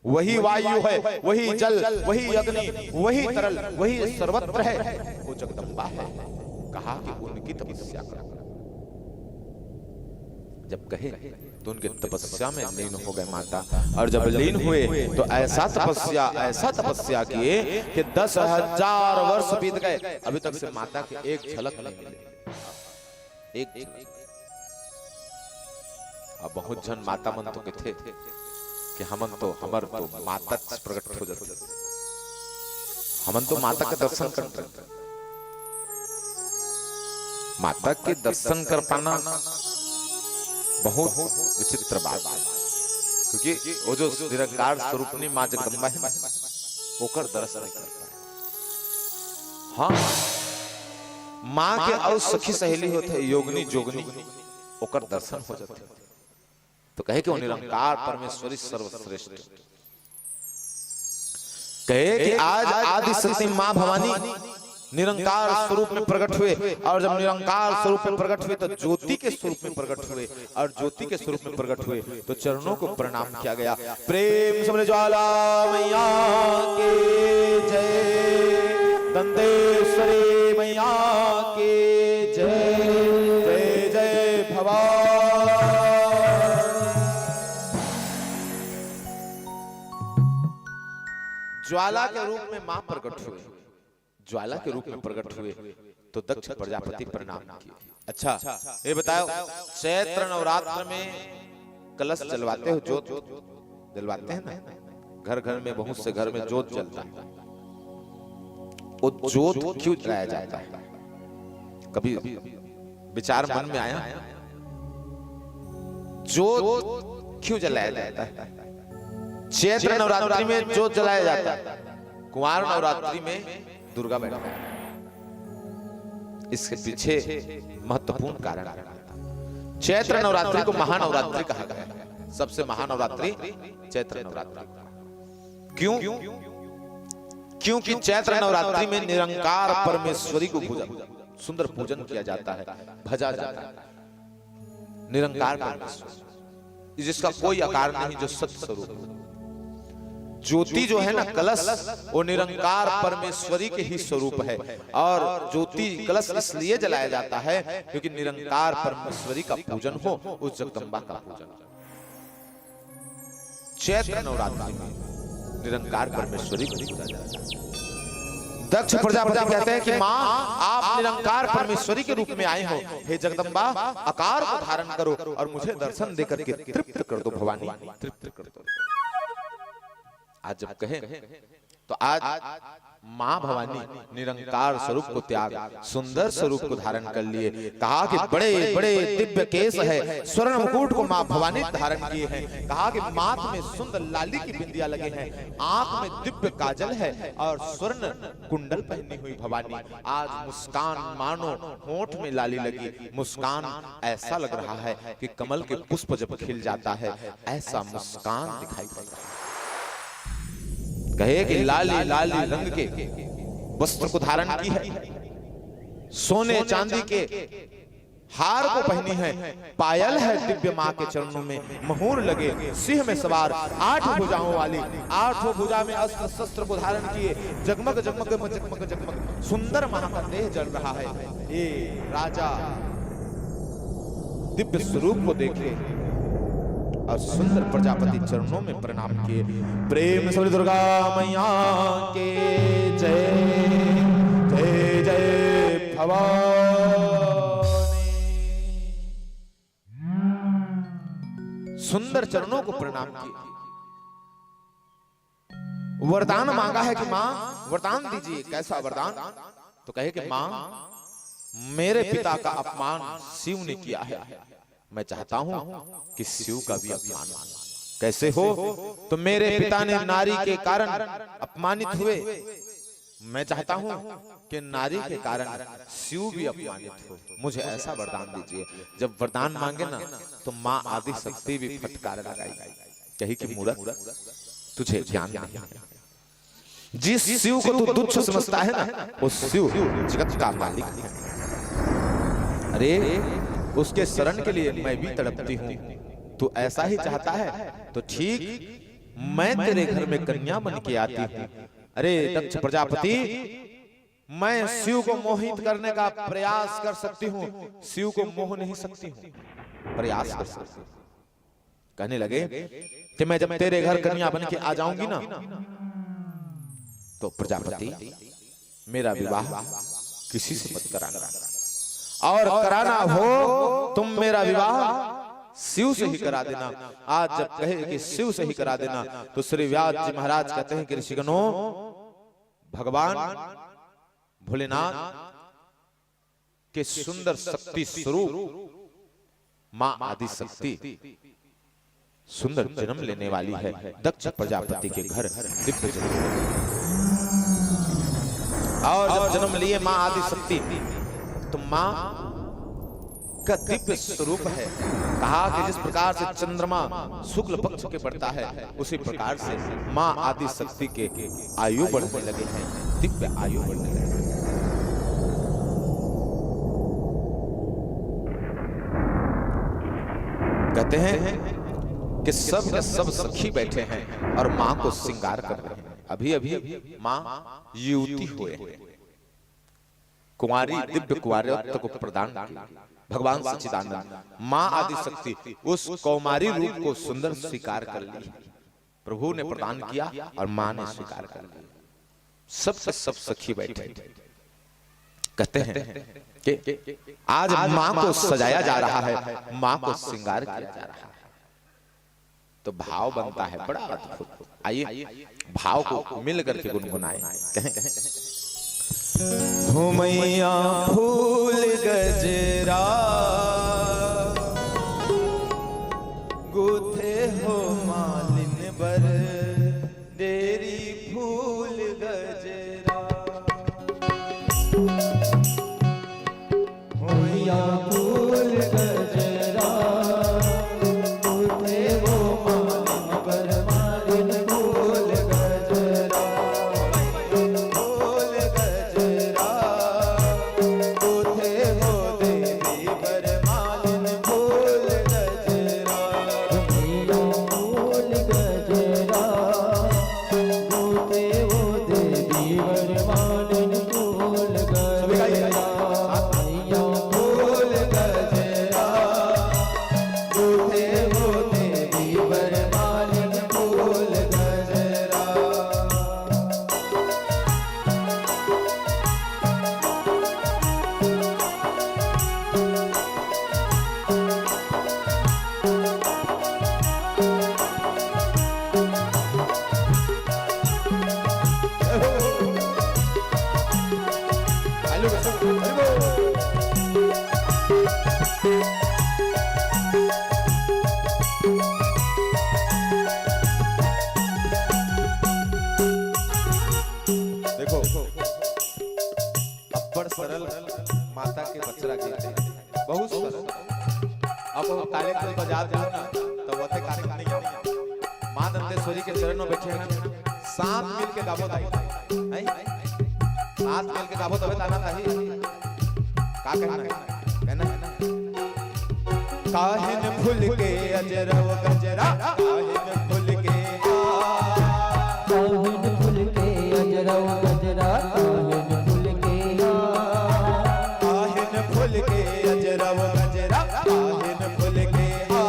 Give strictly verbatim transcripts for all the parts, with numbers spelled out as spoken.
वही वायु है, वही जल, वही अग्नि, वही तरल, वही सर्वत्र है, वो जगदम्बा है। कहा कि उनकी तपस्या करो। जब कहे तो उनके तपस्या में लीन हो गए माता। और जब लीन हुए तो ऐसा तपस्या, ऐसा तपस्या किए कि दस हजार वर्ष बीत गए, अभी तक से माता के एक झलक नहीं मिले, एक झलक। अब बहुत झन माता मन तो कथे कि हमन तो, हमर तो माता प्रकट हो जाते, हमन तो माता के दर्शन करते। माता के दर्शन कर पाना बहुत विचित्र बात है, क्योंकि वो जो निराकार स्वरूपनी माँ जगदम्बा है ना, ओकर दर्शन नहीं कर पाए। हाँ, माँ के अउ सखी सहेली होते, योगनी जोगनी, ओकर दर्शन हो जाते। तो कहे कि वो निरंकार परमेश्वरी सर्वश्रेष्ठ। कहे कि आज आदि शक्ति माँ भवानी निरंकार स्वरूप में प्रकट हुए, और जब निरंकार स्वरूप में प्रकट हुए तो ज्योति के स्वरूप में प्रकट हुए, और ज्योति के स्वरूप में प्रकट हुए तो चरणों को प्रणाम किया गया। प्रेम से बोले ज्वाला मैया की जय, दंतेश्वरी मैया की जय, जय जय भवानी। ज्वाला के रूप में मां प्रकट हुए, ज्वाला के रूप में प्रकट हुए तो दक्ष प्रजापति प्रणाम किए। अच्छा, ये बताओ, चैत्र नवरात्र में कलश जलवाते हो, जोत जलवाते हैं ना, घर घर में, बहुत से घर में जोत जलता है। वो जोत क्यों जलाया जाता है? कभी विचार मन में आया, जोत क्यों जलाया जाता है? चैत्र नवरात्रि में जोत जलाया जाता है, कुंवार नवरात्रि में दुर्गा बैठा है। इसके पीछे महत्वपूर्ण कारण है। चैत्र नवरात्रि को महानवरात्रि कहा गया है। सबसे महानवरात्रि चैत्र नवरात्रि। क्यों? क्योंकि चैत्र नवरात्रि में निरंकार परमेश्वरी को पूजा, सुंदर पूजन किया जाता है, भजा जाता है। निरंकार परमेश्वर, जिसका कोई आकार नहीं, जो सत स्वरूप। ज्योति जो है ना, कलश, वो निरंकार परमेश्वरी के ही स्वरूप है। और ज्योति कलश इसलिए जलाया जाता है क्योंकि निरंकार परमेश्वरी का पूजन हो, उस जगदम्बा का पूजन। चैत्र नवरात्रि में निरंकार परमेश्वरी को पूजा जाता है। दक्ष प्रजापति कहते हैं कि माँ, आप निरंकार परमेश्वरी के रूप में आए हो, हे जगदम्बा, आकार को धारण करो और मुझे दर्शन देकर के तृप्त कर दो भवानी, तृप्त कर दो। आज जब कहे तो आज माँ भवानी निरंकार स्वरूप को त्याग, सुंदर स्वरूप को धारण कर लिए। कहा कि बड़े बड़े दिव्य केश है, स्वर्ण मुकुट को माँ भवानी धारण किए हैं। कहा कि माथ में सुंदर लाली की बिंदिया लगे हैं, आंख में दिव्य काजल है और स्वर्ण कुंडल पहनी हुई भवानी। आज मुस्कान मानो होंठ में लाली लगी, मुस्कान ऐसा लग रहा है कि कमल के पुष्प जब खिल जाता है, ऐसा मुस्कान दिखाई पड़ रहा है। कहे कि लाली लाली रंग के वस्त्र को धारण की है, सोने चांदी के हार को पहनी है, पायल है दिव्य माँ के चरणों में, महुर लगे, सिंह में सवार, आठ भुजाओं वाली, आठों भुजा में अस्त्र शस्त्र को धारण किए, जगमग जगमग जगमग जगमग सुंदर माँ का देह जल रहा है। हे राजा, दिव्य स्वरूप को देखे और सुंदर प्रजापति चरणों में प्रणाम किए। प्रेम से बोले दुर्गा मैया के जय, जय जय भवानी। सुंदर चरणों को प्रणाम किए, वरदान मांगा है कि माँ वरदान दीजिए। कैसा वरदान? तो कहे कि माँ, मेरे पिता का अपमान शिव ने किया है, मैं चाहता हूं कि शिव का भी अपमान हो। कैसे हो? तो मेरे पिता ने नारी के कारण अपमानित हुए, मैं चाहता हूं कि नारी के कारण शिव भी अपमानित हो। मुझे ऐसा वरदान दीजिए। जब वरदान मांगे ना, तो माँ आदि शक्ति भी फटकार लगाई, कही कि मूर्ख, तुझे ज्ञान नहीं है। जिस शिव को तू तुच्छ समझता है ना, वो शिव जगत का मालिक है। अरे, उसके शरण के लिए मैं भी तड़पती हूँ। तू ऐसा ही चाहता है तो ठीक मैं तेरे घर में कन्या बन के आती हूँ। अरे दक्ष प्रजापति, मैं शिव को मोहित करने का प्रयास कर सकती हूँ, शिव को मोह नहीं सकती हूँ, प्रयास कर सकती हूँ। कहने लगे कि मैं जब तेरे घर कन्या बन के आ जाऊंगी ना, तो प्रजापति, मेरा विवाह किसी से मत कराना, और कराना हो तुम मेरा विवाह शिव से ही करा देना। आज जब कहे कि शिव से ही करा देना, तो श्री व्यास जी महाराज कहते हैं कि ऋषिगणों, भगवान भोलेनाथ के सुंदर शक्ति स्वरूप माँ आदि शक्ति सुंदर जन्म लेने वाली है दक्ष प्रजापति के घर दिव्य जन्म। और जब जन्म लिए माँ आदि शक्ति, तो माँ का दिव्य स्वरूप है। कहा कि जिस प्रकार से चंद्रमा शुक्ल पक्ष के बढ़ता है, उसी प्रकार से माँ आदि शक्ति के आयु बढ़ने लगे हैं, दिव्य आयु बढ़ने लगे हैं। कहते हैं कि सब के सब सखी बैठे हैं और माँ को श्रृंगार कर रहे हैं। अभी अभी माँ युवती हुए हैं, कुंवारी, दिव्य कुंवारत्व को प्रदान की। भगवान सच्चिदानंद, माँ आदि शक्ति उस कौमारी रूप को सुंदर स्वीकार कर ली। प्रभु ने प्रदान किया और माँ ने स्वीकार कर लिया। सब के सब सखी बैठे कहते हैं कि आज माँ को सजाया जा रहा है, माँ को श्रृंगार किया जा रहा है। तो भाव बनता है बड़ा अद्भुत। आइए, भाव को मिल करके गुनगुनाएं। कहें, कहें। हो मैया फूल गजरा, गुथे हो मालिन बर, डेरी फूल गजरा। हो मैया फूल गजरा, गुथे हो मालिन बर, मालिन फूल गजरा। फूल गजरा, गुथे हो देवी बर, मालिन फूल गजरा। मैया फूल गजरा, गुथे हो देवी बर, मालिन फूल गजरा। मैया फूल गजरा, गुथे हो देवी बर, मालिन फूल गजरा। देखो, अब्बड़ सरल माता के बचरा गीत हे, बहुत सरल। अब वो ताले ताल बजा दो ना, तो वते कार्यक्रम नहीं आवे। माँ दंतेश्वरी के चरण में बैठे हैं, साथ मिल के गाबो दाई, हैं? साथ मिल के गाबो तबे ताना ताही। का कहना है? कहना है? काहिन फूल के अजरव गजरा, काहिन फूल के आ। काहिन फूल के अजरव गजरा, काहिन फूल के आ। काहिन फूल के अजरव गजरा, काहिन फूल के आ।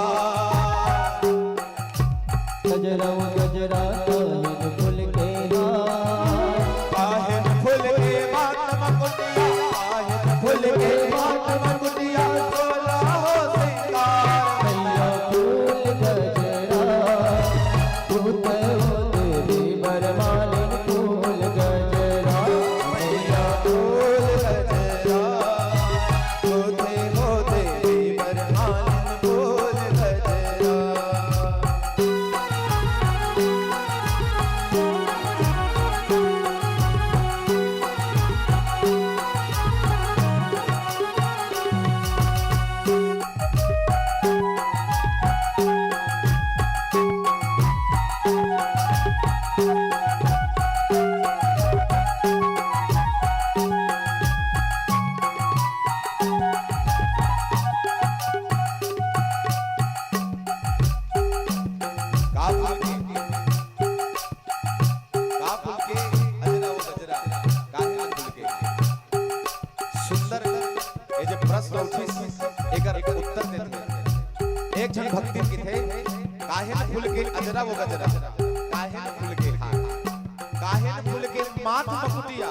गजरव गजरा काहिन फूल के हार। काहिन फूल के माथ मकुटिया, काहिन फूल के माथ मकुटिया, सोला हो सिंगार। मैया फूल गजरा, गुथे हो देवी बर मालिन फूल गजरा। मैया फूल गजरा, गुथे हो देवी बर मालिन फूल गजरा। झन भक्तिन किथे, काहेन फूल के अजरा वो गजरा, काहेन फूल के हार, काहेन फूल के माथ मकुटिया,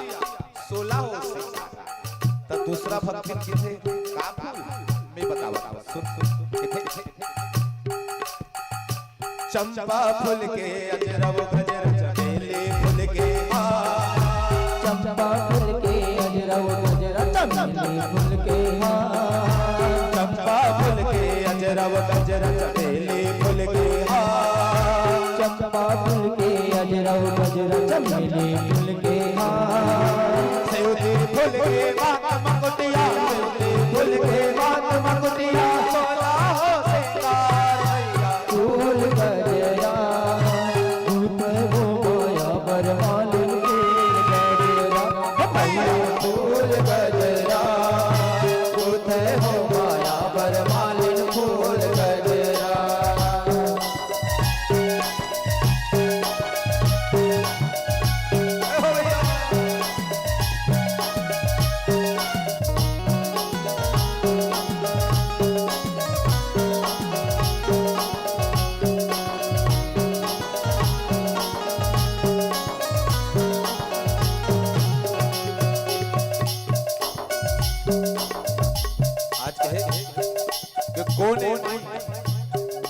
सोला हो सिंगार। त दूसरा भक्तिन किथे, का फूल? मैं बतावत हँव, सुन, सुन, सुन, किथे, किथे। चंपा फूल के अजरव गजर, चमेली फूल के हार। चंपा फूल के अजरव गजर, चमेली फूल के हार। चंपा फूल के अजरव गजर, चमेली फूल के हार। चंपा फूल के अजरव गजर, चमेली फूल के हार। सेवती फूल के माथ मकुटिया, सेवती फूल के माथ मकुटिया, सोला हो सिंगार भैया। फूल गजरा, धूप हो माया बरमालिन फूल गजरा। भैया फूल गजरा, धूप हो माया बरमालिन फूल गजरा। आज कहे कि कोन ए माई,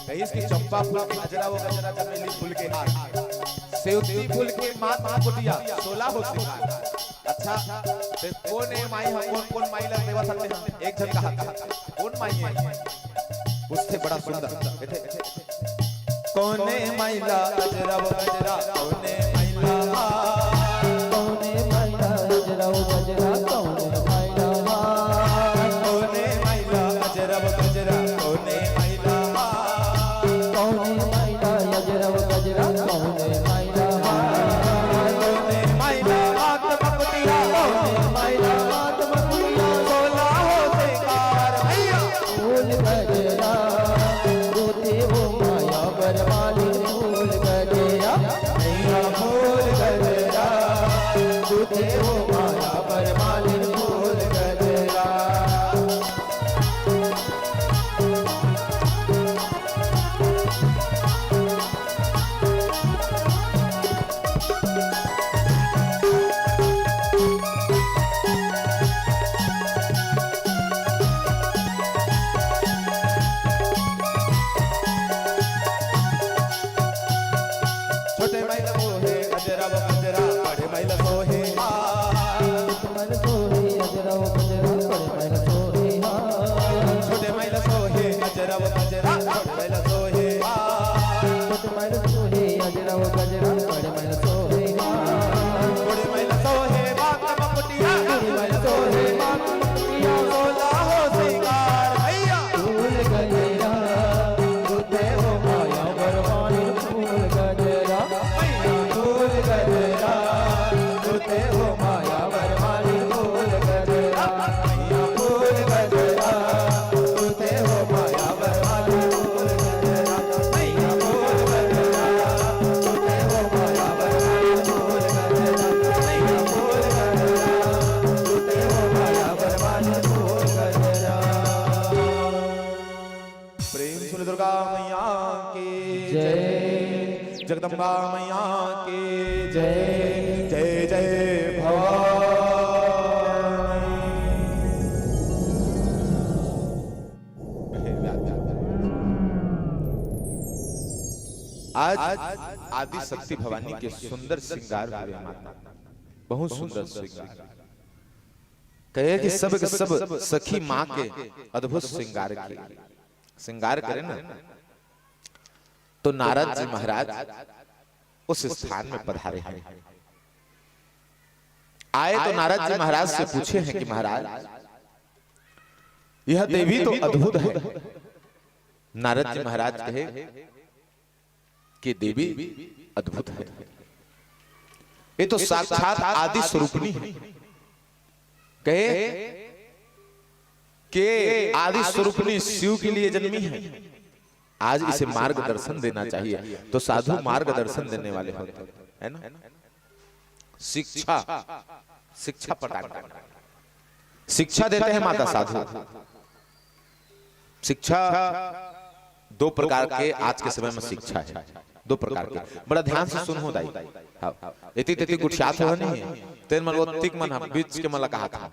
कहिस कि चंपा फूल के अजरा वो गजरा, चमेली फूल के हार, सेवती फूल के माथ मकुटिया, सोला हो सिंगार। अच्छा, ते कोन ए माई ह, कोन कोन माई ला देवत हते हम? एक झन कहा, कोन माई हे? पूछथे बड़ा सुंदर। कोने माइला अजरव गजरा, कोने माइला हार। कोने माइला अजरव गजरा, कोने माइला हार। कोने माइला अजरव गजरा, कोने माइला हार। कोने माइला अजरव गजरा, कोने माइला हार। कोने माइला हाथ मकुटिया, कोने माइला हाथ मकुटिया, सोला हो सिंगार भैया। फूल गजरा, गोते हो माया बरमालिन फूल गजरा। भैया फूल गजरा, गोते हो माया बरमालिन फूल गजरा। छोटे माइला सोहे अजरव गजरा, बड़े माइला सोहे हार। छोटे माइला सोहे अजरव गजरा, बड़े माइला सोहे हार। छोटे माइला सोहे अजरव गजरा, बड़े माइला सोहे हार। छोटे माइला सोहे अजरव गजरा, बड़े माइला सोहे हार। बड़े माइला सोहे माथ मकुटिया, बड़े माइला सोहे माथ मकुटिया, सोला हो सिंगार भैया। फूल गजरा, गोते हो माया बरमालिन फूल गजरा। भैया फूल गजरा, गोते हो माया बरमालिन फूल गजरा। भैया फूल गजरा, गोते हो माया बरमालिन फूल गजरा। भैया फूल गजरा, गोते हो माया बरमालिन फूल गजरा। भैया फूल गजरा, गोते हो माया बरमालिन फूल गजरा। प्रेम से बोले दुर्गा मैया की जय। जगदम्बा मैया की जय। जय जय भवानी। आज आदि शक्ति भवानी के सुंदर श्रृंगार हुए माता, बहुत सुंदर श्रृंगार। कहे कि सब के सब सखी माँ के अद्भुत श्रृंगार किए। श्रृंगार करे ना, तो नारद जी महाराज उस स्थान में पधारे हैं। आए तो नारद जी महाराज से पूछे हैं कि महाराज, यह देवी तो अद्भुत है। नारद जी महाराज कहे कि देवी अद्भुत है, ये तो साक्षात आदि स्वरूपनी है। कहे कि आदि स्वरूपनी शिव के लिए जन्मी है, आज इसे मार्गदर्शन देना चाहिए। तो साधु मार्गदर्शन देने वाले होते हैं, है ना? शिक्षा, शिक्षा प्रदान करना, शिक्षा देते हैं माता साधु। शिक्षा दो प्रकार के आज के समय में शिक्षा हे, दो प्रकार के। बड़ा ध्यान से सुनहू दाई। हाँ, एती तेती गुठियात हो नहीं, तेन मन ओतिक मन ह बीच के मन ला कहात हो।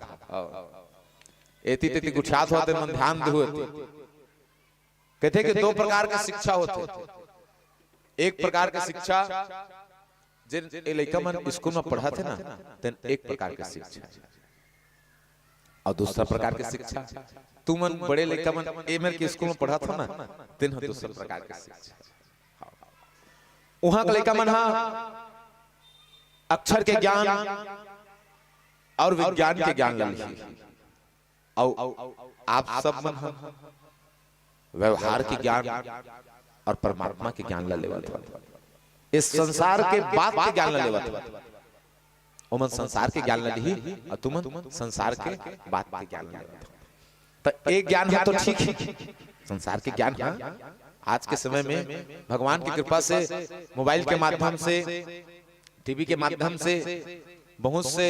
एती तेती गुठियात हो, तेन मन ध्यान देहू एती। कथे कि दो प्रकार के शिक्षा होथे। एक प्रकार के शिक्षा, जेन ए लइका मन स्कूल में पढ़त हे ना, तेन एक प्रकार के शिक्षा। अउ दूसरा प्रकार के शिक्षा, तुमन बड़े लइका मन ए मेर के स्कूल में पढ़त हो ना, तेन ह दूसरा प्रकार के शिक्षा। उहाँ के लइका मन ह अक्षर के ज्ञान अउ विज्ञान के ज्ञान ल लिही। अउ आप सब मन ह व्यवहार के ज्ञान अउ परमात्मा के ज्ञान ल लेवत हो। इस संसार के बात के ज्ञान ल लेवत हो। ओमन संसार के ज्ञान ल लिही अउ तुमन संसार के बात के ज्ञान ल लेवत हो। त ए ज्ञान ह तो ठीक हे, संसार के ज्ञान ह। आज के समय में भगवान की कृपा से, मोबाइल के माध्यम से, टीवी के माध्यम से बहुत से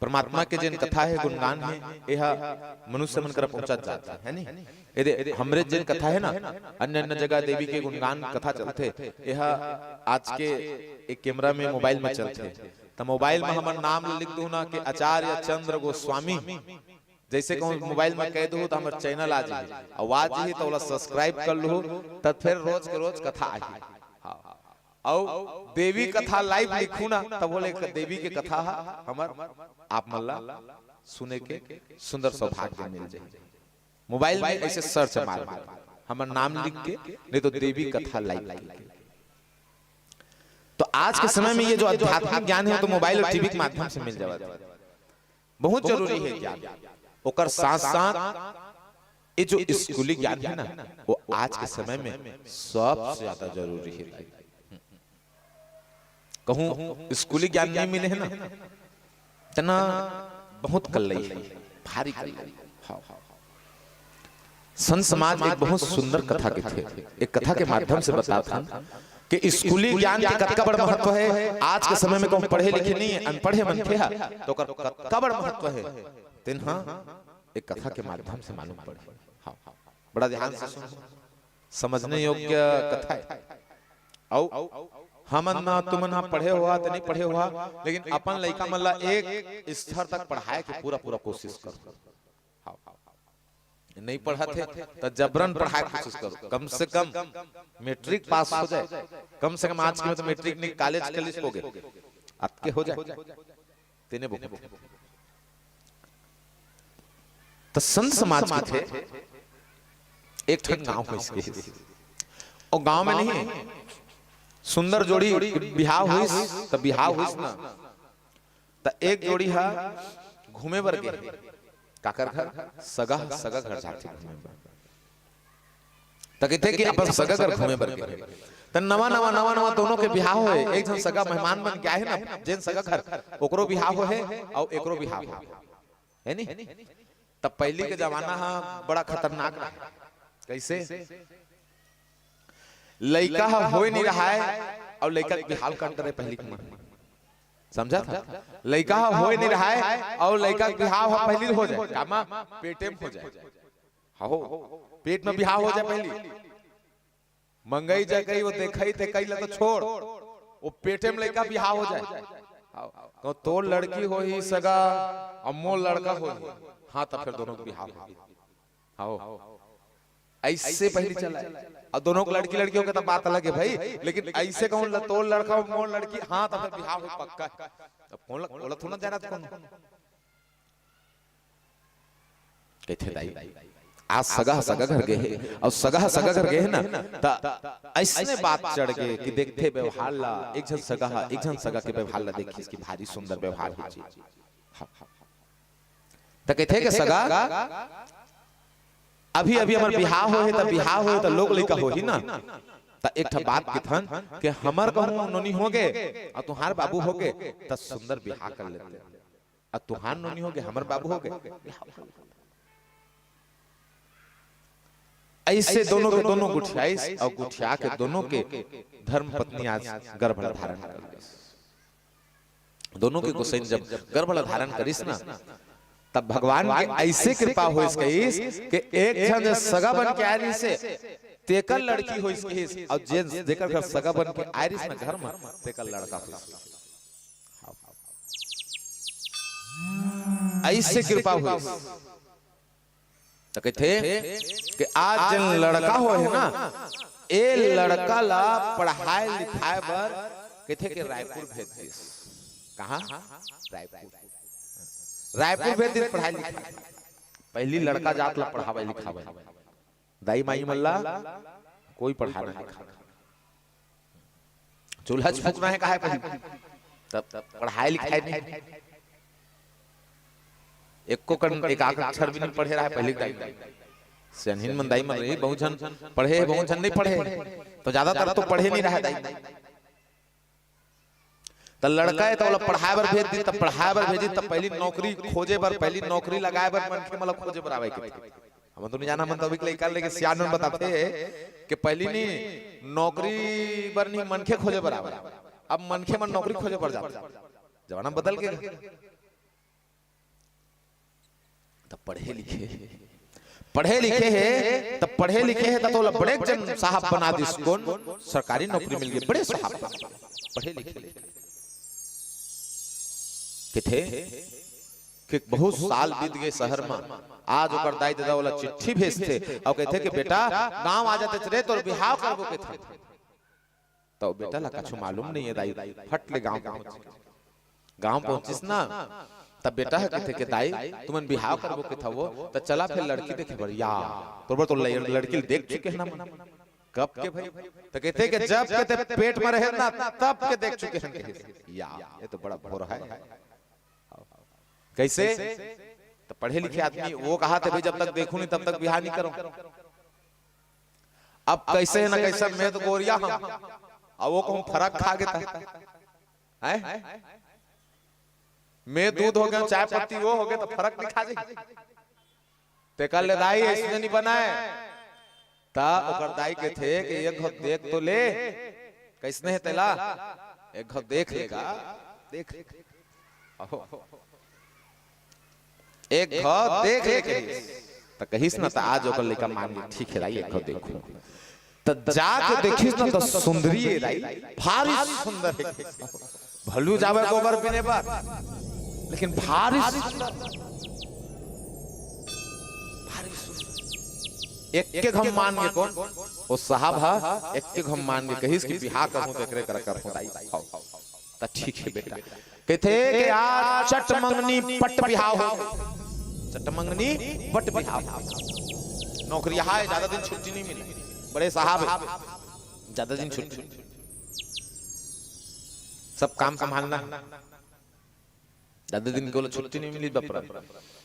परमात्मा के जेन कथा हे, गुणगान हे, एहा मनुष्य मन करा पहुंचत जात हे, है नी? ए दे, हमरे जेन कथा हे ना, अन्य-अन्य जगह देवी के गुणगान कथा चलथे, एहा आज के एक कैमरा में, मोबाइल में चलथे। त मोबाइल में हमर नाम ल लिख दू ना कि आचार्य चंद्र गोस्वामी, जइसे कहूं मोबाइल में कह दू त हमर चैनल आ जाही, अउ आ जाही त ओला सब्सक्राइब कर लू, त फिर रोज के रोज कथा आही। हाँ। अउ देवी कथा लाइव लिखू ना, तब बोले देवी के कथा ह हमर आप मन ला सुने के सुंदर सौभाग्य मिल जाही। मोबाइल में ऐसे सर्च मार, हमर नाम लिख के, नहीं तो देवी कथा लाइव लिख के। तो आज के समय में ये जो आध्यात्मिक ज्ञान है, तो मोबाइल और टीवी के माध्यम से मिल जावत है। बहुत जरूरी है ज्ञान। ओकर साथ साथ ये जो स्कूली ज्ञान है ना, वो आज के समय में सबसे ज्यादा जरूरी है। कहूं स्कूली ज्ञान नहीं मिले है ना, तना बहुत कल्लई है, भारी कल्लई। हाँ, हाँ। संत समाज एक बहुत सुंदर कथा कथे, एक कथा के माध्यम से बताथन कि स्कूली ज्ञान के कतका बड़ महत्व है। आज के समय में कहूं पढ़े लिखे नहीं, अनपढ़े मनखे हा, तो ओकर कतका बड़ महत्व है, तेन हा एक कथा के माध्यम से मालूम पड़े। हाँ, बड़ा ध्यान से सुन, समझने योग्य कथा है। अउ हमन ना, तुमन हा पढ़े हुआ त नहीं पढ़े हुआ, लेकिन अपन लइका मन ला एक स्तर तक पढ़ाए के पूरा पूरा कोशिश करो। हाँ, नहीं पढ़त हे त जबरन पढ़ाए के कोशिश करो, कम से कम मैट्रिक पास हो जाए। कम से कम आज के में तो मैट्रिक नहीं, कॉलेज कॉलेज हो गए, अतके हो जाए, तेने बहुत। त संत समाज के थे, एक ठन गांव होइस के, ओ गांव में नहीं, सुंदर जोड़ी बिहाव होइस, त बिहाव होइस ना, त एक जोड़ी हा घूमे बर गे, काकर घर? सगा, सगा घर जाथे घूमे बर। त कहिथे कि अपन सगा घर घूमे बर गे। त नवा नवा, नवा नवा दोनों के बिहाव होए, एक झन सगा मेहमान बन के आए हे ना, जेन सगा घर, ओकरो बिहाव होए हे अउ एकरो बिहाव होए हे, है नी? त पहिली के जमाना हा बड़ा खतरनाक रहे। कैसे? लइका हा होए नहीं रहाय अउ लइका के बिहाव कर डरे पहिली के मन। समझा था? लइका हा होए नहीं रहाय अउ लइका के बिहाव हा पहिली हो जाए। कामा? पेटे में हो जाए। हो, पेट में बिहाव हो जाए पहिली। मंगई जगई वो देखई ते कई ला तो छोड़, वो पेटे में लइका बिहाव हो जाए। हाँ, कहूं तोर लड़की होही सगा, अउ मोर लड़का होही, हाँ, त फिर दोनों के बिहाव होही। हाँ, ऐसे पहिली चला है। अउ दोनों के लड़की लड़की होके त बात अलग है भाई, लेकिन ऐसे कहूं ल-, तोर लड़का अउ मोर लड़की, हाँ, त फिर बिहाव होही पक्का। अब कौन ल-, ओला थोड़ा जाना था कौन? कहिथे दाई, आज सगा ह सगा घर गे हे, अउ सगा ह सगा घर गे हे ना, त अइसने बात चढ़ गे कि देखथे व्यवहार ला, एक झन सगा ह एक झन सगा के व्यवहार ला देखिस कि भारी सुंदर व्यवहार हे जी। हाँ। त कहिथे के सगा, अभी अभी हमर बिहाव होए हे, त बिहाव होए हे त लोग लइका होही ना, त एक ठा बात किथन कि हमर कहूं नोनी होगे अउ तुहार बाबू होगे, त सुंदर बिहाव कर लेते। अउ तुहार नोनी होगे, हमर बाबू होगे। ऐसे दोनों के दोनों गुठियाइस अउ गुठिया के दोनों के धर्म पत्नी आज गर्भ ला धारण कर लिस। दोनों के गोसाईं जब गर्भ ला धारण करिस ना, तब भगवान के ऐसे कृपा होइस कहिस कि एक झन जे सगा बन के आए रहिस हे, तेकर लड़की होइस कहिस, अउ जेन जेकर घर सगा बन के आय रिस न घर म, तेकर लड़का होइस। अइसे कृपा होइस। त कहिथे कि आज जेन लड़का होय हे ना, ए लड़का ला पढ़ाय लिखाय बर कहिथे कि रायपुर भेज दिस। कहाँ? रायपुर। रायपुर भेज दिस पढ़ाय लिखाय। पहिली लड़का जात ला पढ़ावय लिखावय। दाई माई मन ला कोई पढ़ाना लिखाना। चूल्हा फूकना हे कहाय पहिली, तब पढ़ाय लिखाय नहीं। एको कन एक आध अक्षर भी नहीं पढ़े रहय पहिली दाई। सियानहिन मन दाई मन रही, बहुत झन पढ़े हे, बहुत झन नहीं पढ़े हे। तो ज्यादातर तो पढ़े नहीं रहय दाई। त लड़का हे त ओला पढ़ाय बर भेज दिस, त पढ़ाय बर भेजिस, त पहिली नौकरी खोजे बर, पहिली नौकरी लगाय बर मनखे मन ला खोजे बर आवय कहिथे। हमन तो नहीं जानन, हमन तो अभी के लइका लेके सियान मन बताथे कि पहिली नहीं नौकरी बर नहीं मनखे खोजे बर आवय, अब मनखे मन नौकरी खोजे बर जाथे। जमाना बदल गे। त पढ़े लिखे हे, पढ़े लिखे हे, त पढ़े लिखे हे, त तोला बड़े जन साहब बना दिस। कोन? सरकारी नौकरी मिल गे, बड़े साहब बन गे, पढ़े लिखे। कहिथे कि बहुत साल बीत गे शहर म, आज ओकर दाई ददा ओला चिट्ठी भेजथे अउ कहिथे कि बेटा गांव आ जाते रे, तोर बिहाव करबो कहिथे। त ओ बेटा ला कछु मालूम नहीं हे दाई, फट ले गांव पहुंच गे। गांव पहुंचिस ना, तब बेटा ह कहिथे के दाई, तुमन बिहाव करबो कहिथव, त चला फेर लड़की देखे बर। या, तोर बर तो लड़-, लड़की ल देख चुके हन हमन, कब के भाई। त कहिथे के जब के ते पेट म रहे ना, तब के देख चुके हन कहिस। या, ये तो बड़ा भोर हे। कइसे? त पढ़े लिखे आदमी, वो कहाथे भाई, जब तक देखूं नहीं, तब तक बिहाव नहीं करूं। अब कइसे न कइसे मैं तो गोरिया हंव, अउ वो कहूं फरक खा गे त, हैं? मैं दूध हो गेंव, चाय पत्ती वो हो गे, त फरक नहीं खा जाही। तेकर ले दाई अइसने नहीं बनय। त ओकर दाई कहिथे कि एक घौं देख तो ले, कइसने हे तेला, एक घौं देख ले गा, देख। अहो। एक घौं देख ले कहिस। त कहिस ना, त आज ओकर लइका मान गे, ठीक हे दाई, एक घौं देखूं। त जाके देखिस ना, त सुंदरी हे दाई, भारी सुंदर हे। भलू जावय गोबर बिने बर, लेकिन भारी सुंदर, भारी सुंदर। एके घौं मान गे कोन? ओ साहब ह एके घौं मान गे, कहिस कि बिहाव करहूं त एकरे करा करहूं दाई। हव। त ठीक हे बेटा। कहिथे कि आज चट मंगनी पट बिहाव हो। चट मंगनी पट बिहाव। नौकरी हे, ज्यादा दिन छुट्टी नहीं मिले। बड़े साहब हे, ज्यादा दिन छुट्टी, सब काम संभालना। ज्यादा दिन के ओला छुट्टी नहीं मिली बपरा।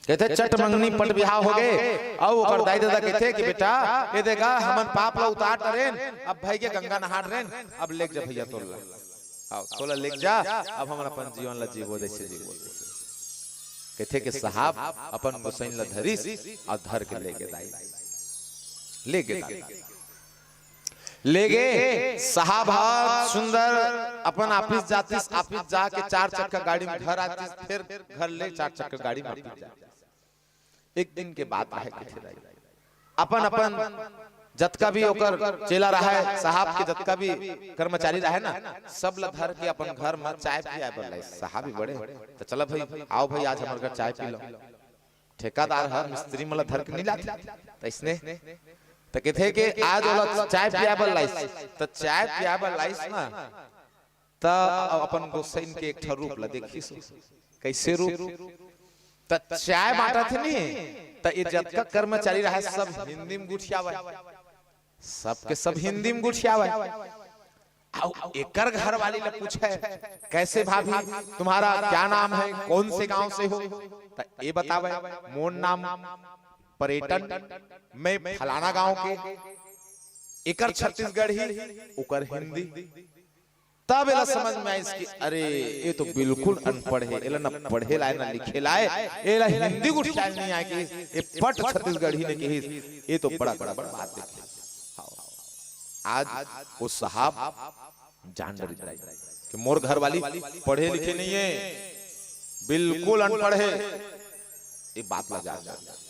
कहिथे चट मंगनी पट बिहाव हो गे। अउ ओकर दाई ददा कहिथे कि बेटा, ये देखा, हमन पाप ला उतार डरेन, अब भई गे गंगा नहा डरेन, अब लेग जा भइया तोला। हव, तोला लेग जा, अब हमन अपन जीवन ला जीबो जइसे जीबो तइसे। कहिथे कि साहब अपन गोसइन ला धरिस अउ धर के लेगे दाई, लेगे दाई। लेगे साहब ह सुंदर अपन ऑफिस जातिस, ऑफिस जाके चार चक्का गाड़ी म घर आतिस, फेर घर ले चार चक्का गाड़ी म ऑफिस जातिस। एक दिन के बात हे कहिथे दाई, अपन अपन जतका भी ओकर चेला रहय, साहब के जतका भी कर्मचारी रहय ना, सब ला धर के अपन घर म चाय पियाय बर लाइस। साहब भी बड़े, त चला भई, आव भई, आज हमर घर चाय पी लव। ठेकादार ह मिस्त्री मन ला धर के नहीं लाथे, त अइसने, त कहिथे कि आज ओला चाय पियाय बर लाइस, त चाय पियाय बर लाइस ना, त अपन गोसइन के एक ठा रूप ला देखिस। कइसे रूप? त चाय बांटत हे नहीं, त ये जतका कर्मचारी रहय, सब हिंदी म गोठियावय, सबके सब हिंदी म गोठियावय। अउ एकर घरवाली ला पूछय, "कैसे भाभी, तुम्हारा क्या नाम है, कौन से गांव से हो?" त ये बतावय, "मोर नाम पर्यटन, मैं फलाना गांव के।" एकर छत्तीसगढ़ी, ओकर हिंदी। तब एला समझ में आइस कि अरे, ये तो बिल्कुल अनपढ़ हे, एला न पढ़े लाय, न लिखे लाय, एला हिंदी गोठियाय नहीं आय कि ये पट छत्तीसगढ़ी ने कहिस, ये तो बड़ा गड़बड़ बात हे। हव। आज ओ साहब जान डरिस दाई कि मोर घरवाली पढ़े लिखे नहीं हे, बिल्कुल अनपढ़ हे, ये बात ला जान डरिस।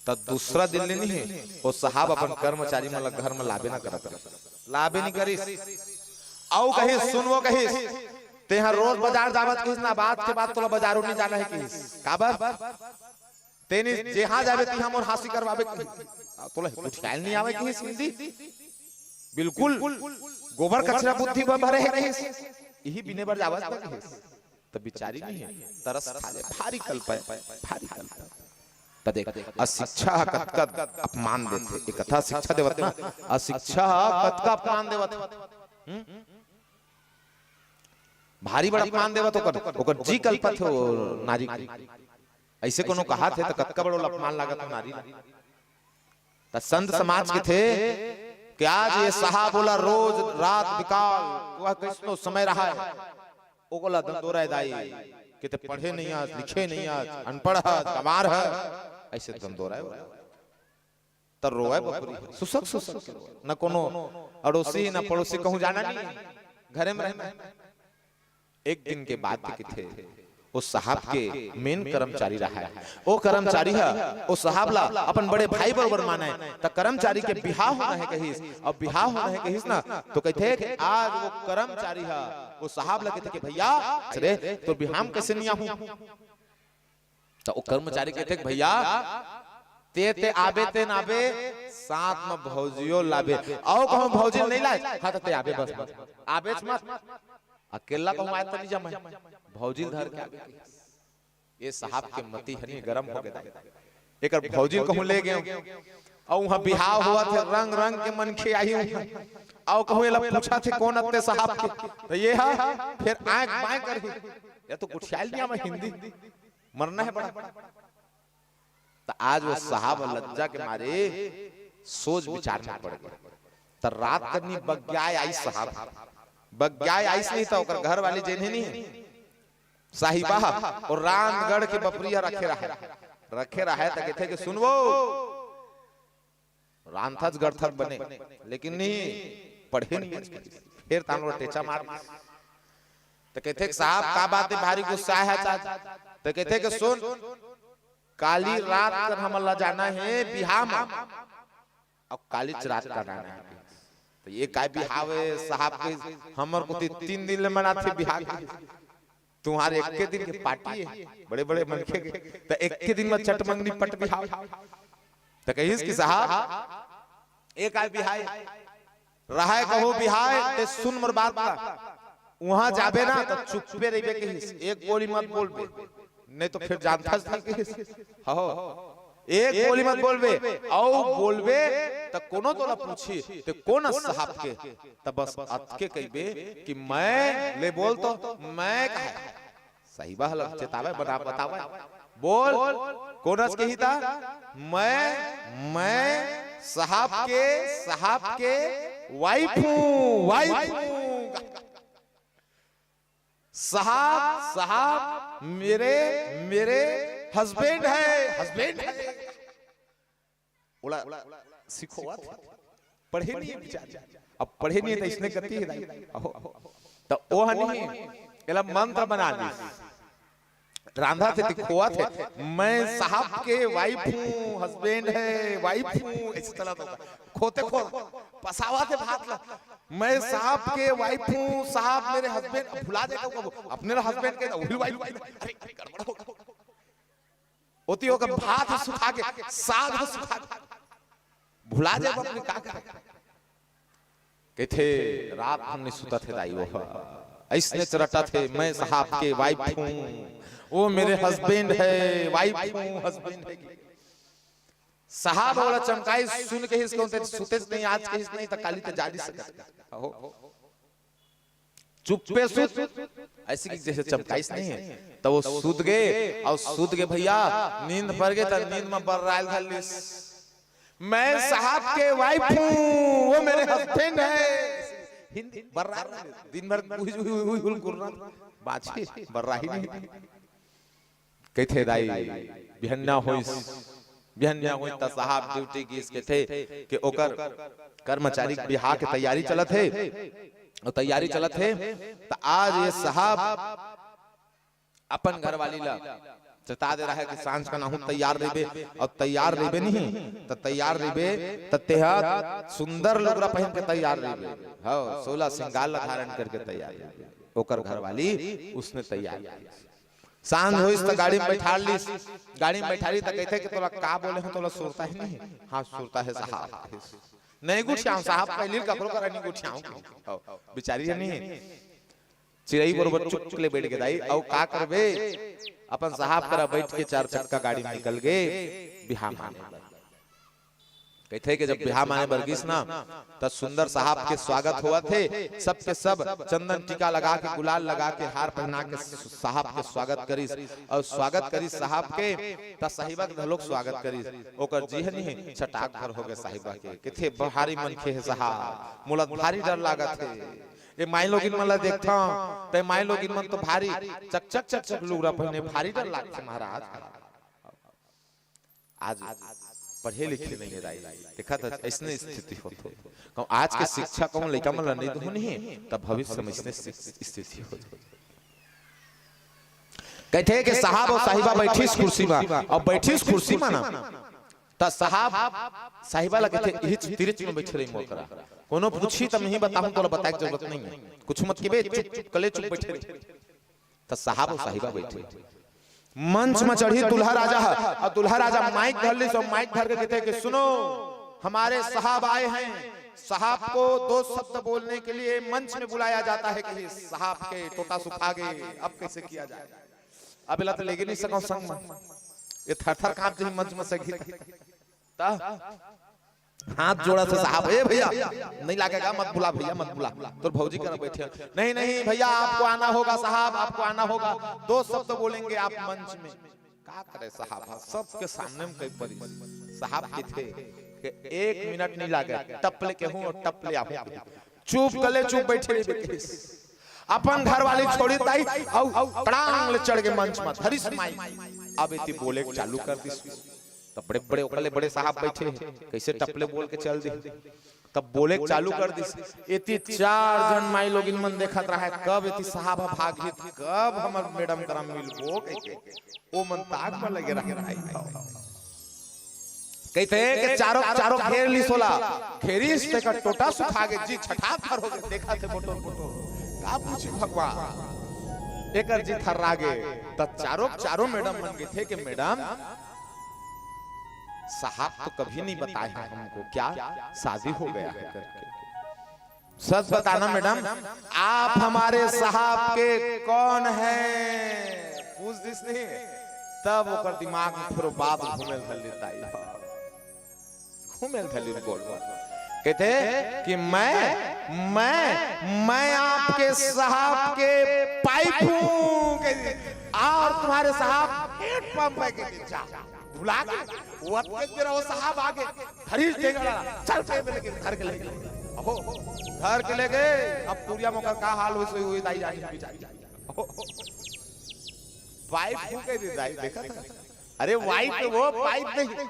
त दूसरा दिन ले नहीं हे, वो साहब अपन कर्मचारी मन ला घर में लाबे ना करत रहिस, लाबे नहीं करिस। अउ कहिस, "सुन वो," कहिस, "तेहा रोज बाजार जावत," कहिस ना, "बात के बाद तोला बाजारो नहीं जाना हे," कहिस। काबर? "तेनी जेहा जाबे तिहा मोर हांसी करवाबे," कहिस। "तोला कुछ ख्याल नहीं आवे," कहिस, "हिंदी बिल्कुल गोबर कचरा बुद्धि बर भरे हे," कहिस। "इही बिने बर जावत ना," कहिस। त बिचारी नहीं हे, तरस खा ले, भारी कल्पय, भारी कल्पय। त देख, अशिक्षा ह कतका अपमान देथे, एक कथा शिक्षा देवत ना, अशिक्षा ह कतका अपमान देवत। हम्म? भारी बड़ा अपमान देवत ओकर, ओकर जी कल्पत हे ओ नारी के। अइसे कोनो कहाथे त कतका बड़ा ओला अपमान लागत हो नारी ला। त संत समाज कथे कि आज ये साहब ओला रोज रात बिकाल, वह कइसनो समय रहय, ओला दंदोरय दाई, कि ते पढ़े नहीं हस, लिखे नहीं हस, अनपढ़ हस, गंवार हस, अइसे दंदोरय। त रोवय बपुरी, सुसक सुसक के रोवय। न कोनो अड़ोसी, न पड़ोसी, कहूं जाना नहीं, घरे में रहना हे। एक दिन के बात कथे, ओ साहब के मेन कर्मचारी रहय। ओ कर्मचारी ह ओ साहब ला अपन बड़े भाई बरोबर मानय। त कर्मचारी के बिहाव होना हे कहिस, अउ बिहाव होना हे कहिस ना, त कथे कि आज ओ कर्मचारी ह ओ साहब ला कथे कि, "भइया, रे, तोर बिहाव में कइसे नइ आहूं?" त ओ कर्मचारी कथे कि, "भइया, ते, ते आबे, ते ना आबे, साथ में भौजियो लाबे। अउ कहूं भौजी ल नइ लाय, हां, त ते आबे बस, बस। आबेच मत। अकेला कहूं आय त नइ जमय। भौजी ल धर के आबे।" ये साहब के मति हनी गरम हो गे दाई। एकर भौजी ल कहूं ले गेंव। अउ उहां बिहाव होवत हे, रंग रंग के मनखे आही उहां। अउ कहूं एला पूछत हे कोन अत्ते साहब के। त ये हा फेर आंख बांय करही। या तो गुठियाल नइ आवय हिंदी। मरना हे बड़ा। त आज ओ साहब लज्जा के मारे सोच विचार में पड़ गे। त रात कनी बग्याय आइस साहब। बग्याय आइस नहीं त ओकर घर वाली जेन हे नहीं, साहिबा ह, ओ रांधगढ़ के बपुरी ह रखे रहय। रखे रहय त कथे कि, "सुन वो, रांधथस गढ़थस बने, लेकिन नहीं, पढ़े नहीं हस।" फेर तान लो टेचा मार। त कथे कि, "साहब, का बात हे, भारी गुस्सा हे आज?" त कथे कि, "सुन, काली रात कर हमन ला जाना हे बिहाव म, अउ कालीच रात कर आना हे।" त ये काय बिहाव हे साहब के, हमर कोती तीन दिन ले मनाथे बिहाव के। तुंहर एक्के दिन के पार्टी हे, बड़े-बड़े मनखे के, त एक्के दिन म चटमंगनी पट बिहाव। त कहिस कि साहब, ए काय बिहाव हे? रहय कहूं बिहाव, ते सुन मोर बात ला। उहां जाबे ना, त चुप्पे रहिबे कहिस, एक बोली मत बोलबे, नहीं त फेर जानथस नहीं कहिस। हो, एक बोली मत बोलबे, अउ बोलबे, त कोनो तोला पूछही, ते कोन अस साहब के? त बस अतके कहिबे कि मैं, ले बोल तो, मैं कहे। साहिबा ह चेतावय, बना बतावय, बोल, कोन अस कही त? मैं, मैं साहब के, साहब के wife हूं, wife हूं। साहब, साहब, मेरे, मेरे husband है, husband है। ओला सिखोवत हे। पढ़े नहीं हे बिचारी। अब पढ़े नहीं हे त इसने गति हे दाई। अहो। त ओ ह नहीं, एला मंत्र बना दिस। रांधथे त खोवत हे, "मैं साहब के wife हूं, husband है, wife हूं," अइसे चलत होता। खोते खोत, पसावत हे भात ला। "मैं साहब के wife हूं, साहब मेरे husband," अब भुला जाय कभू, अपने ला husband कहे, त ओही wife, अरे, अरे, गड़बड़ हो गे। ओती ओकर भात ह सुखा गे, साग ह सुखा गे। भुला जाय बाप रे, का करे? कथे, "रात हमन नइ सुतत हे दाई, वो ह अइसने रटत हे, मैं साहब के wife हूं, वो मेरे husband है, wife हूं, husband है।" साहब ओला चमकाइस, सुन के हिस, कहूं ते सुतेच नहीं, आज कहिस नहीं, त काली त जा नइ सकत। अहो। चुप्पे सुत, अइसे कि जइसे चमकाइस नहीं हे, त वो सुत गे, अउ सुत गे भइया, नींद पर गे, त नींद म बर्राय ल धर लिस, "मैं साहब के wife हूं, वो मेरे husband है।" हिंदी बर्राय ल, दिन भर उही, उही, उही, उही गुर्रा, बाछी, बर्राही नहीं। कथे, "दाई, बिहन्ना होइस, बिहन्ना होइस त साहब duty गिस," कथे कि ओकर कर्मचारी के बिहाव के तैयारी चलत हे, अउ तैयारी चलत हे, त आज ये साहब अपन घरवाली ला चेता दे रहा है कि सांझ कन आहूं तैयार रहिबे, अउ तैयार रहिबे नहीं, त तैयार रहिबे, त तेहा सुंदर लुगरा पहिन के तैयार रहिबे। हव, सोलह सिंगार ला धारण करके तैयार रहिबे। ओकर घरवाली उसने तैयार रहिस। सांझ होइस त गाड़ी में बैठार लिस। गाड़ी में बैठारी त कहिथे कि तोला का बोले हों, तोला सुरता हे नहीं? हाँ, सुरता हे साहब। नहीं गोठियावंव साहब, पहिली ककरो करा नहीं गोठियावंव। हव, बिचारी हे नहीं। चिरई बरोबर चुप ले बइठ गे दाई, अउ का करबे? अपन साहब करा बइठ के चार चक्का गाड़ी में निकल गे बिहा माने बर। कहिथे कि जब बिहा माने बर गिस ना, त सुंदर साहब के स्वागत होवत हे, सबके सब चंदन टीका लगा के, गुलाल लगा के, हार पहिना के साहब के स्वागत करिस, अउ स्वागत करिस साहब के, त साहिबा के घलोक स्वागत करिस। ओकर जी ह नहीं, छटाक भर हो गे साहिबा के। कहिथे, भारी मनखे हे साहब, मोला भारी डर लागत हे। ए माईलोगिन मन ला देखथंव, त ए माईलोगिन मन तो भारी चकचक चकचक लुगरा पहिने, भारी डर लागथे महाराज। आज पढ़े लिखे नहीं हे दाई, देखत हस अइसने स्थिति होथे। कहूं आज के शिक्षा कहूं लइका मन ला नहीं दूं नहीं, त भविष्य में अइसने स्थिति होथे। कहिथे कि साहब अउ साहिबा बइठिस कुर्सी म, अउ बइठिस कुर्सी म ना, त साहब साहिबा ला कहिथे, "इही तिरिच में बइठे रही मोर करा, कोनो पूछही त मैं ही बताहूं, तोला बताए के जरूरत नहीं हे, कुछ मत किबे, चुप चुप कले चुप बइठे रही।" त साहब अउ साहिबा बइठे, मंच म चढ़िस दूल्हा राजा ह, अउ दूल्हा राजा माइक धर लिस, अउ माइक धर के कहिथे कि सुनो, हमारे साहब आए हैं, साहब को दो शब्द बोलने के लिए मंच में बुलाया जाता है। कहिस, साहब के टोटा सुखा गे, अब कइसे किया जाए? अब एला त लेगे नहीं सकंव संग म, ए थर थर कांप जही मंच म सगी। त हाथ जोड़त हे साहब, "ए भइया, नहीं लागेगा, मत बुला भइया, मत बुला, तोर भौजी करा बइठे।" "नहीं, नहीं भइया, आपको आना होगा साहब, आपको आना होगा, दो शब्द बोलेंगे आप मंच में।" का करे साहब, सबके सामने में कहि परिस। साहब कहिथे कि एक मिनट नहीं लागे, टप ले कहूं अउ टप ले आहूं। चुप कले चुप बइठे रहिबे कहिस। अपन घरवाली छोड़िस दाई, अउ तड़ांग ले चढ़ गे मंच म, धरिस माइक। अब एती बोले चालू कर दिस। त बड़े बड़े ओकर ले बड़े साहब बइठे हे, कइसे टप ले बोल के चल दिस। तब बोले चालू कर दिस। एती चार झन माईलोगिन मन देखत रहय, कब एती साहब ह भागही, कब हमर मैडम करा मिलबो कहिके। ओ मन ताक म लगे रहय। कहिथे कि चारों, चारों घेर लिस ओला, घेरिस तेकर टोटा सुखा गे, जी छटाक भर हो गे, देखत हे बोटोर बोटोर। का पूछी भगवान, एकर जी थर्रा गे। त चारों, चारों मैडम मन कहिथे कि मैडम, साहब तो कभी नहीं बताए हैं हमको क्या शादी हो गया है करके। सच बताना मैडम, आप हमारे साहब के कौन हैं? पूछ दिस नहीं, तब ओकर दिमाग में फेर बात घूमे ल धर लेता है। घूमे ल धर ले गोल गोल। कहिथे कि मैं, मैं, मैं आपके साहब के पाइप हूँ, कहिथे, और तुम्हारे साहब हेड पंप है, कहिथे, जा, भुला गे, वो अतके बेरा वो साहब आ गे, धरिस टेंगड़ा, चल के ले गे, धर के ले गे। अहो, धर के ले गे, अब टूरिया मोकर का हाल होइस, होइस दाई जानी बेचारी। अहो, पाइप फूंके दे दाई, देखा था? अरे वाइफ वो पाइप नहीं।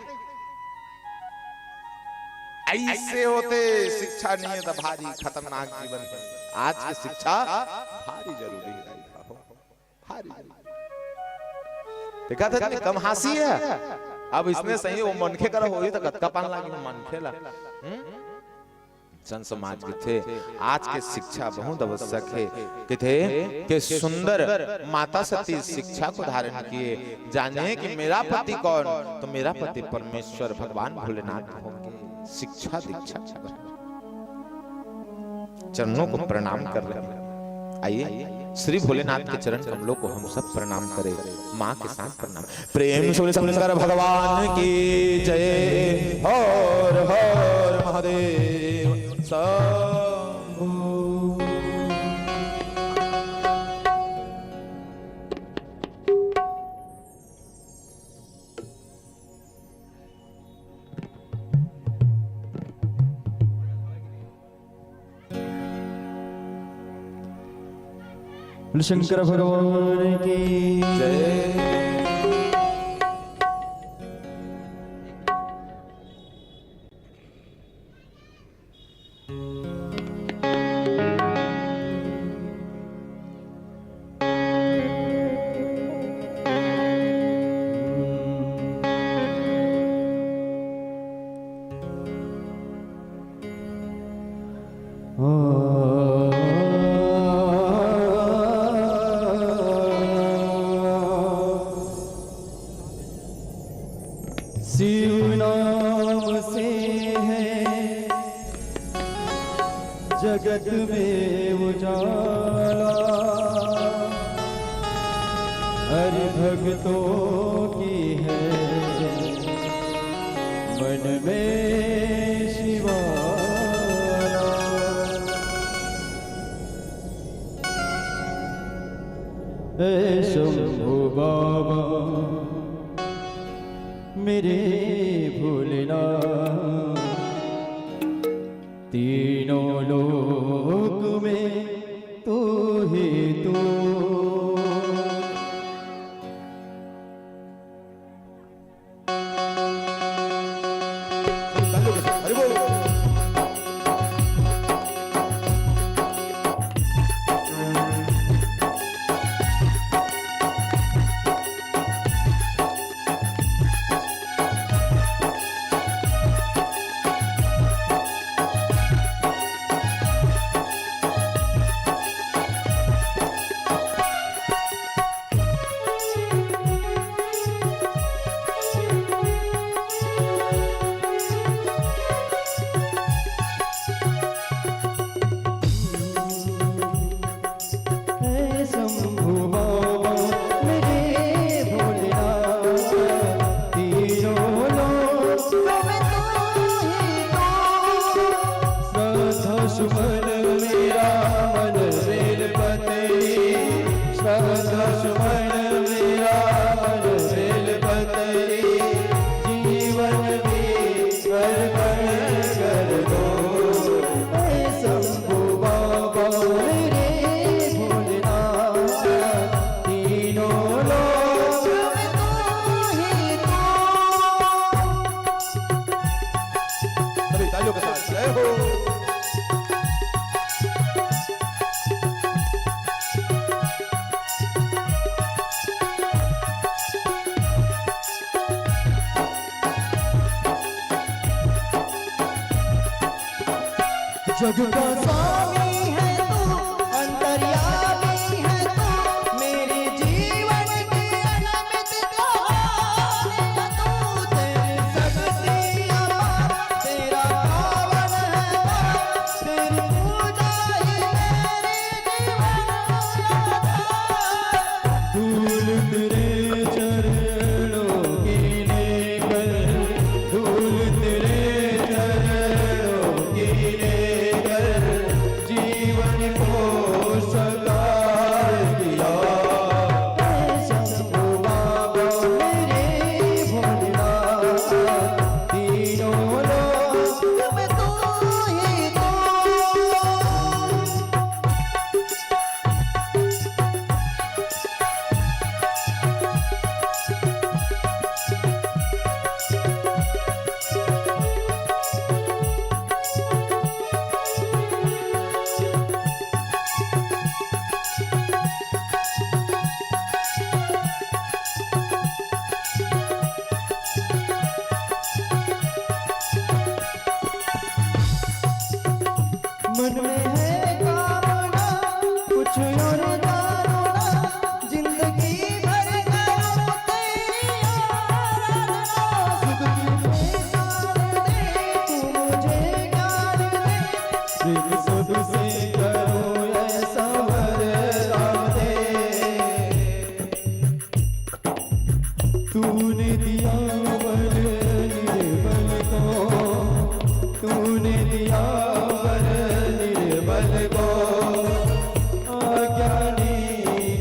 अइसे होथे शिक्षा नहीं हे त भारी खतरनाक जीवन हे। आज के शिक्षा भारी जरूरी हे, भारी जरूरी। देखा था, कम हाँसी हे। अब इसने सही वो मनखे करा होही त कतका पान लागी मनखे ला। हम्म? संत समाज कहिथे, आज के शिक्षा बहुत आवश्यक हे। कहिथे कि सुंदर माता सती शिक्षा को धारण किए, जाने कि मेरा पति कौन, तो मेरा पति परमेश्वर भगवान भोलेनाथ होंगे। शिक्षा दीक्षा चरणों को प्रणाम कर रहे हैं। आइए, श्री भोलेनाथ के चरण कमलों को हम सब प्रणाम करें, माँ के साथ प्रणाम। प्रेम से बोले शंकर भगवान की जय। हर हर महादेव शंभो। शंकर भगवान की जय। भक्तों की है मन में शिवाला। हे शंभू बाबा मेरे भोलेनाथ, तीनों लोक में तू ही तू। हे शंभू बाबा मेरे भोलेनाथ, तीनों लोक में तू ही तू। श्रद्धा सुमन मेरा मन बेल पतरी, श्रद्धा सुमन मेरा मन बेल पतरी, जीवन भी अर्पण कर दो। हे शंभू बाबा मेरे भोलेनाथ, तीनों लोक में तू ही तू। सभी तालियों के साथ जय हो। जग का स्वामी है तू, अंतर्यामी है तू, मेरे जीवन के अनमित त्योहार है तू। तेरी शक्ति अपार, तेरा पावन है द्वार, तेरी पूजा ही मेरे जीवन का आधार। धूल तेरे चरणों की लेकर, धूल तेरे चरणों की लेकर, जीवन को साकार किया। हे शंभू बाबा मेरे भोलेनाथ, तीनों लोक में तू ही तू। मन में है कामना कुछ और जानो ना, जिंदगी भर करूं तेरी आराधना। सुख की पुकार दे तू मुझे ज्ञान दे, सिर सबसे करूं ऐसा वरदान दे। तूने दिया वर निर्बल को, तूने दिया वर निर्बल को, अज्ञानी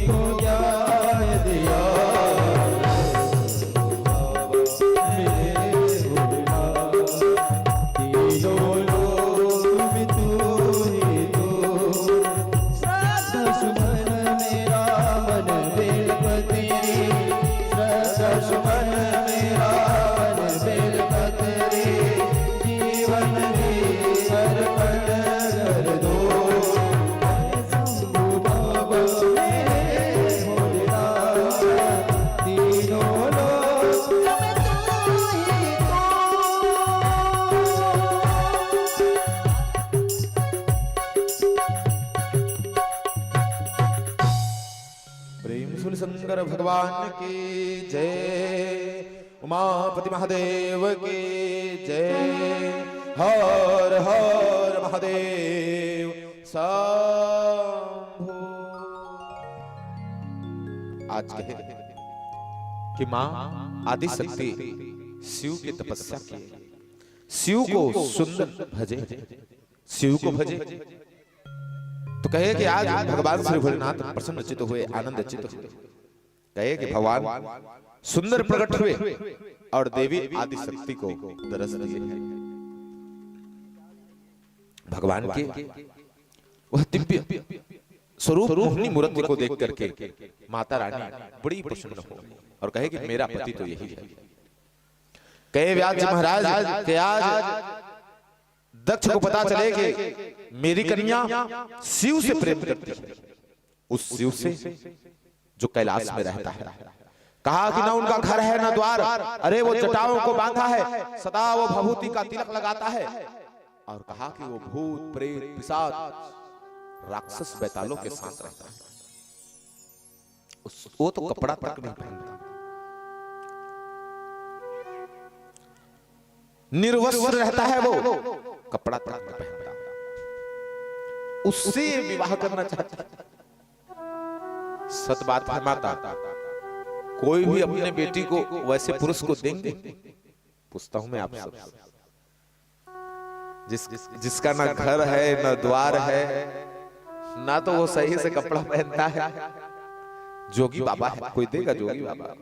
को ज्ञान दिया। मेरे गुरुनाथ, तीनों लोक में तू ही तू। श्रद्धा सुमन मेरा मन बेलपत्री, श्रद्धा सुमन मेरा मन बेलपत्री, जीवन भी अर्पण कर दो। शंभू बाबा मेरे भोलेनाथ, तीनों लोक में तू ही तू। प्रेम से शंकर भगवान की जय, उमापति महादेव की जय। हर हर महादेव शंभो। आज कहे कि मां आदि शक्ति शिव की तपस्या की, शिव को सुंदर भजे, शिव को भजे। तो कहे कि आज भगवान श्री भोलेनाथ प्रसन्न चित्त हुए, आनंद चित्त हुए। कहे कि भगवान सुंदर प्रकट हुए और देवी आदि शक्ति को दरस दिए हैं। भगवान के वह दिव्य स्वरूप मोहनी मूर्ति को देख करके माता रानी बड़ी प्रसन्न हो और कहे कि मेरा पति तो यही है। कहे व्यास जी महाराज कि आज दक्ष को पता चले कि मेरी कन्या शिव से प्रेम करती है, उस शिव से जो कैलाश में रहता है। कहा कि ना उनका घर है ना द्वार, अरे वो जटाओं को बांधा है, सदा वो भभूति का तिलक लगाता है। और कहा कि वो भूत प्रेत पिशाच राक्षस बैतालों के साथ रहता है। उस, वो तो कपड़ा तक नहीं पहनता, निर्वस्त्र रहता है वो, कपड़ा तक नहीं पहनता, उससे विवाह करना चाहता है। सत बात है माता, कोई भी अपने बेटी को वैसे पुरुष को देंगे? पूछता हूं मैं आप सब। जिस जिसका ना घर है ना द्वार है, ना तो वो सही से कपड़ा पहनता है, जोगी बाबा है, कोई देगा जोगी बाबा?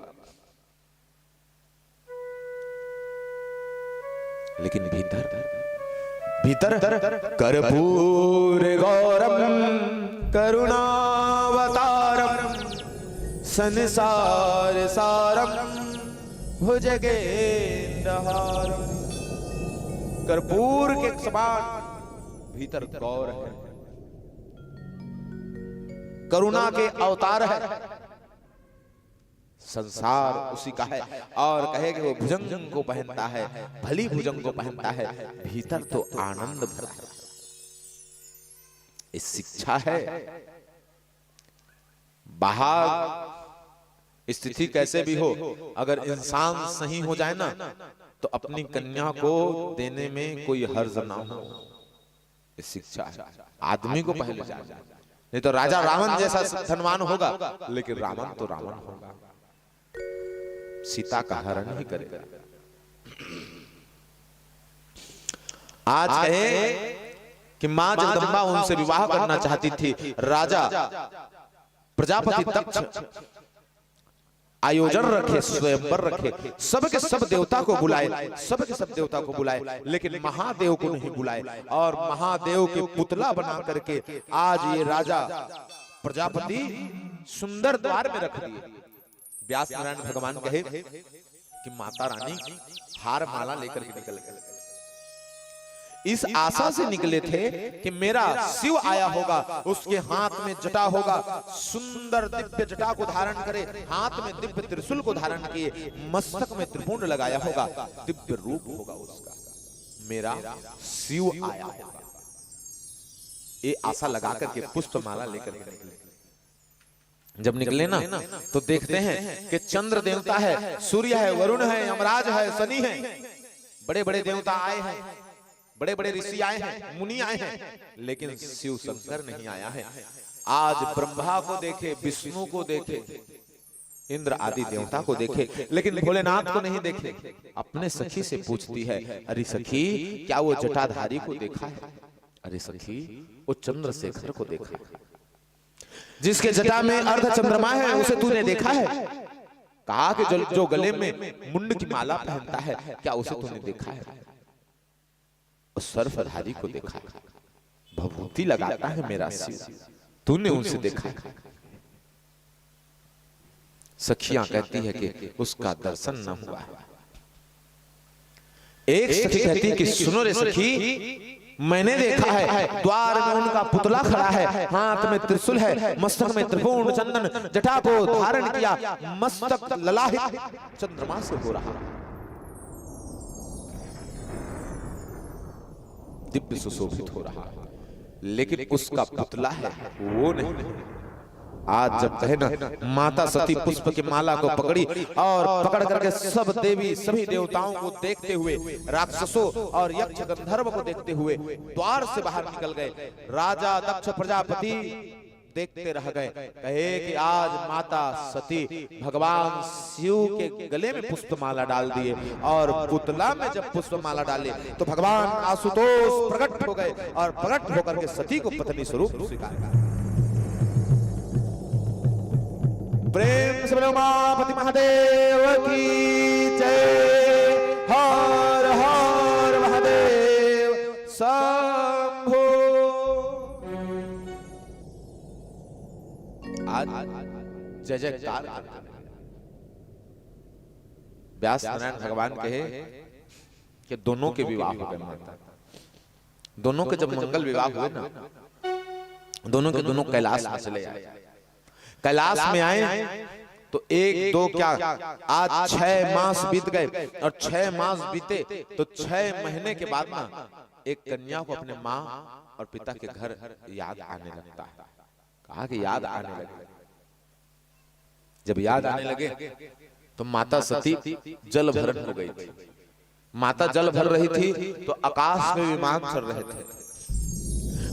लेकिन भीतर, भीतर कर्पूर गौरम करुणावतारम संसार सारम भुजगेंद्रहारम। कर्पूर के समान भीतर गौर है, करुणा के अवतार है, संसार उसी का है। और कहे कि वो भुजंग को पहनता है, भली भुजंग को पहनता है, भीतर तो आनंद भरा है। ये शिक्षा है। बाहर स्थिति कैसे भी हो, अगर इंसान सही हो जाए ना, तो अपनी कन्या को देने में कोई हर्ज ना हो। ये शिक्षा है। आदमी को पहले जाना, नहीं तो राजा रावण जैसा धनवान होगा, लेकिन रावण तो रावण होगा, सीता का हरण ही करेगा। आज कहे कि मां जगदम्बा उनसे विवाह करना चाहती थी। राजा प्रजापति दक्ष आयोजन रखे, स्वयंवर रखे, सबके सब देवता को बुलाए, सबके सब देवता को बुलाए, लेकिन महादेव को नहीं बुलाए। और महादेव के पुतला बना करके आज ये राजा प्रजापति सुंदर द्वार में रख दिए। व्यास नारायण भगवान कहे कि माता रानी हार माला लेकर के निकल गए। इस आशा से निकले थे कि मेरा शिव आया होगा, उसके हाथ में जटा होगा, सुंदर दिव्य जटा को धारण करे, हाथ में दिव्य त्रिशूल को धारण किए, मस्तक में त्रिपुंड लगाया होगा, दिव्य रूप होगा उसका, मेरा शिव आया होगा। ये आशा लगा करके पुष्प माला लेकर के निकले। जब निकले ना, तो देखते हैं कि चंद्र देवता है, सूर्य है, वरुण है, यमराज है, शनि है, बड़े बड़े देवता आए हैं, बड़े बड़े ऋषि आए हैं, मुनि आए हैं, लेकिन शिव शंकर नहीं आया है। आज ब्रह्मा को देखे, विष्णु को देखे, इंद्र आदि देवता को देखे, लेकिन भोलेनाथ को नहीं देखे। अपने सखी से पूछती है, अरे सखी, क्या वो जटाधारी को देखा है? अरे सखी, वो चंद्रशेखर को देखा है, जिसके जटा में अर्ध चंद्रमा है, उसे तूने देखा है? कहा कि जो, जो गले में मुंड की माला पहनता है, क्या उसे तूने देखा है? उस सर्वधारी को देखा है, भभूति लगाता है मेरा शिव, तूने उनसे देखा है? सखियां कहती है कि उसका दर्शन न हुआ है। एक सखी कहती कि सुनो रे सखी, मैंने देखा है, द्वार में उनका पुतला खड़ा है, हाथ में त्रिशूल है, मस्तक में त्रिभुवन चंदन, जटा को धारण किया, मस्तक ललाहित चंद्रमा से हो रहा है, दिव्य सुशोभित हो रहा है, लेकिन उसका पुतला है, वो नहीं। आज जब कहे ना, माता सती पुष्प की माला को पकड़ी और पकड़ करके सब देवी, सभी देवताओं को देखते हुए, राक्षसों और यक्ष गंधर्व को देखते हुए द्वार से बाहर निकल गए। राजा दक्ष प्रजापति देखते रह गए। कहे कि आज माता सती भगवान शिव के गले में पुष्पमाला डाल दिए, और पुतला में जब पुष्पमाला डाले तो भगवान आशुतोष प्रकट हो गए और प्रकट होकर के सती को पत्नी स्वरूप स्वीकार किया। प्रेम से बोलो उमापति महादेव की जय। हर हर महादेव शंभो। आज जय जयकार करते हैं। व्यास नारायण भगवान कहे कि दोनों के विवाह हो गए माता, दोनों के जब मंगल विवाह हुए ना, दोनों के दोनों कैलाश में चले आए। कैलाश में आए तो एक दो क्या, आज छह मास बीत गए, और छह मास बीते तो छह महीने के बाद ना एक कन्या को अपने माँ और पिता के घर याद आने लगता है। कहा कि याद आने लगे। जब याद आने लगे तो माता सती जल भरन हो गई थी। माता जल भर रही थी तो आकाश में विमान चल रहे थे।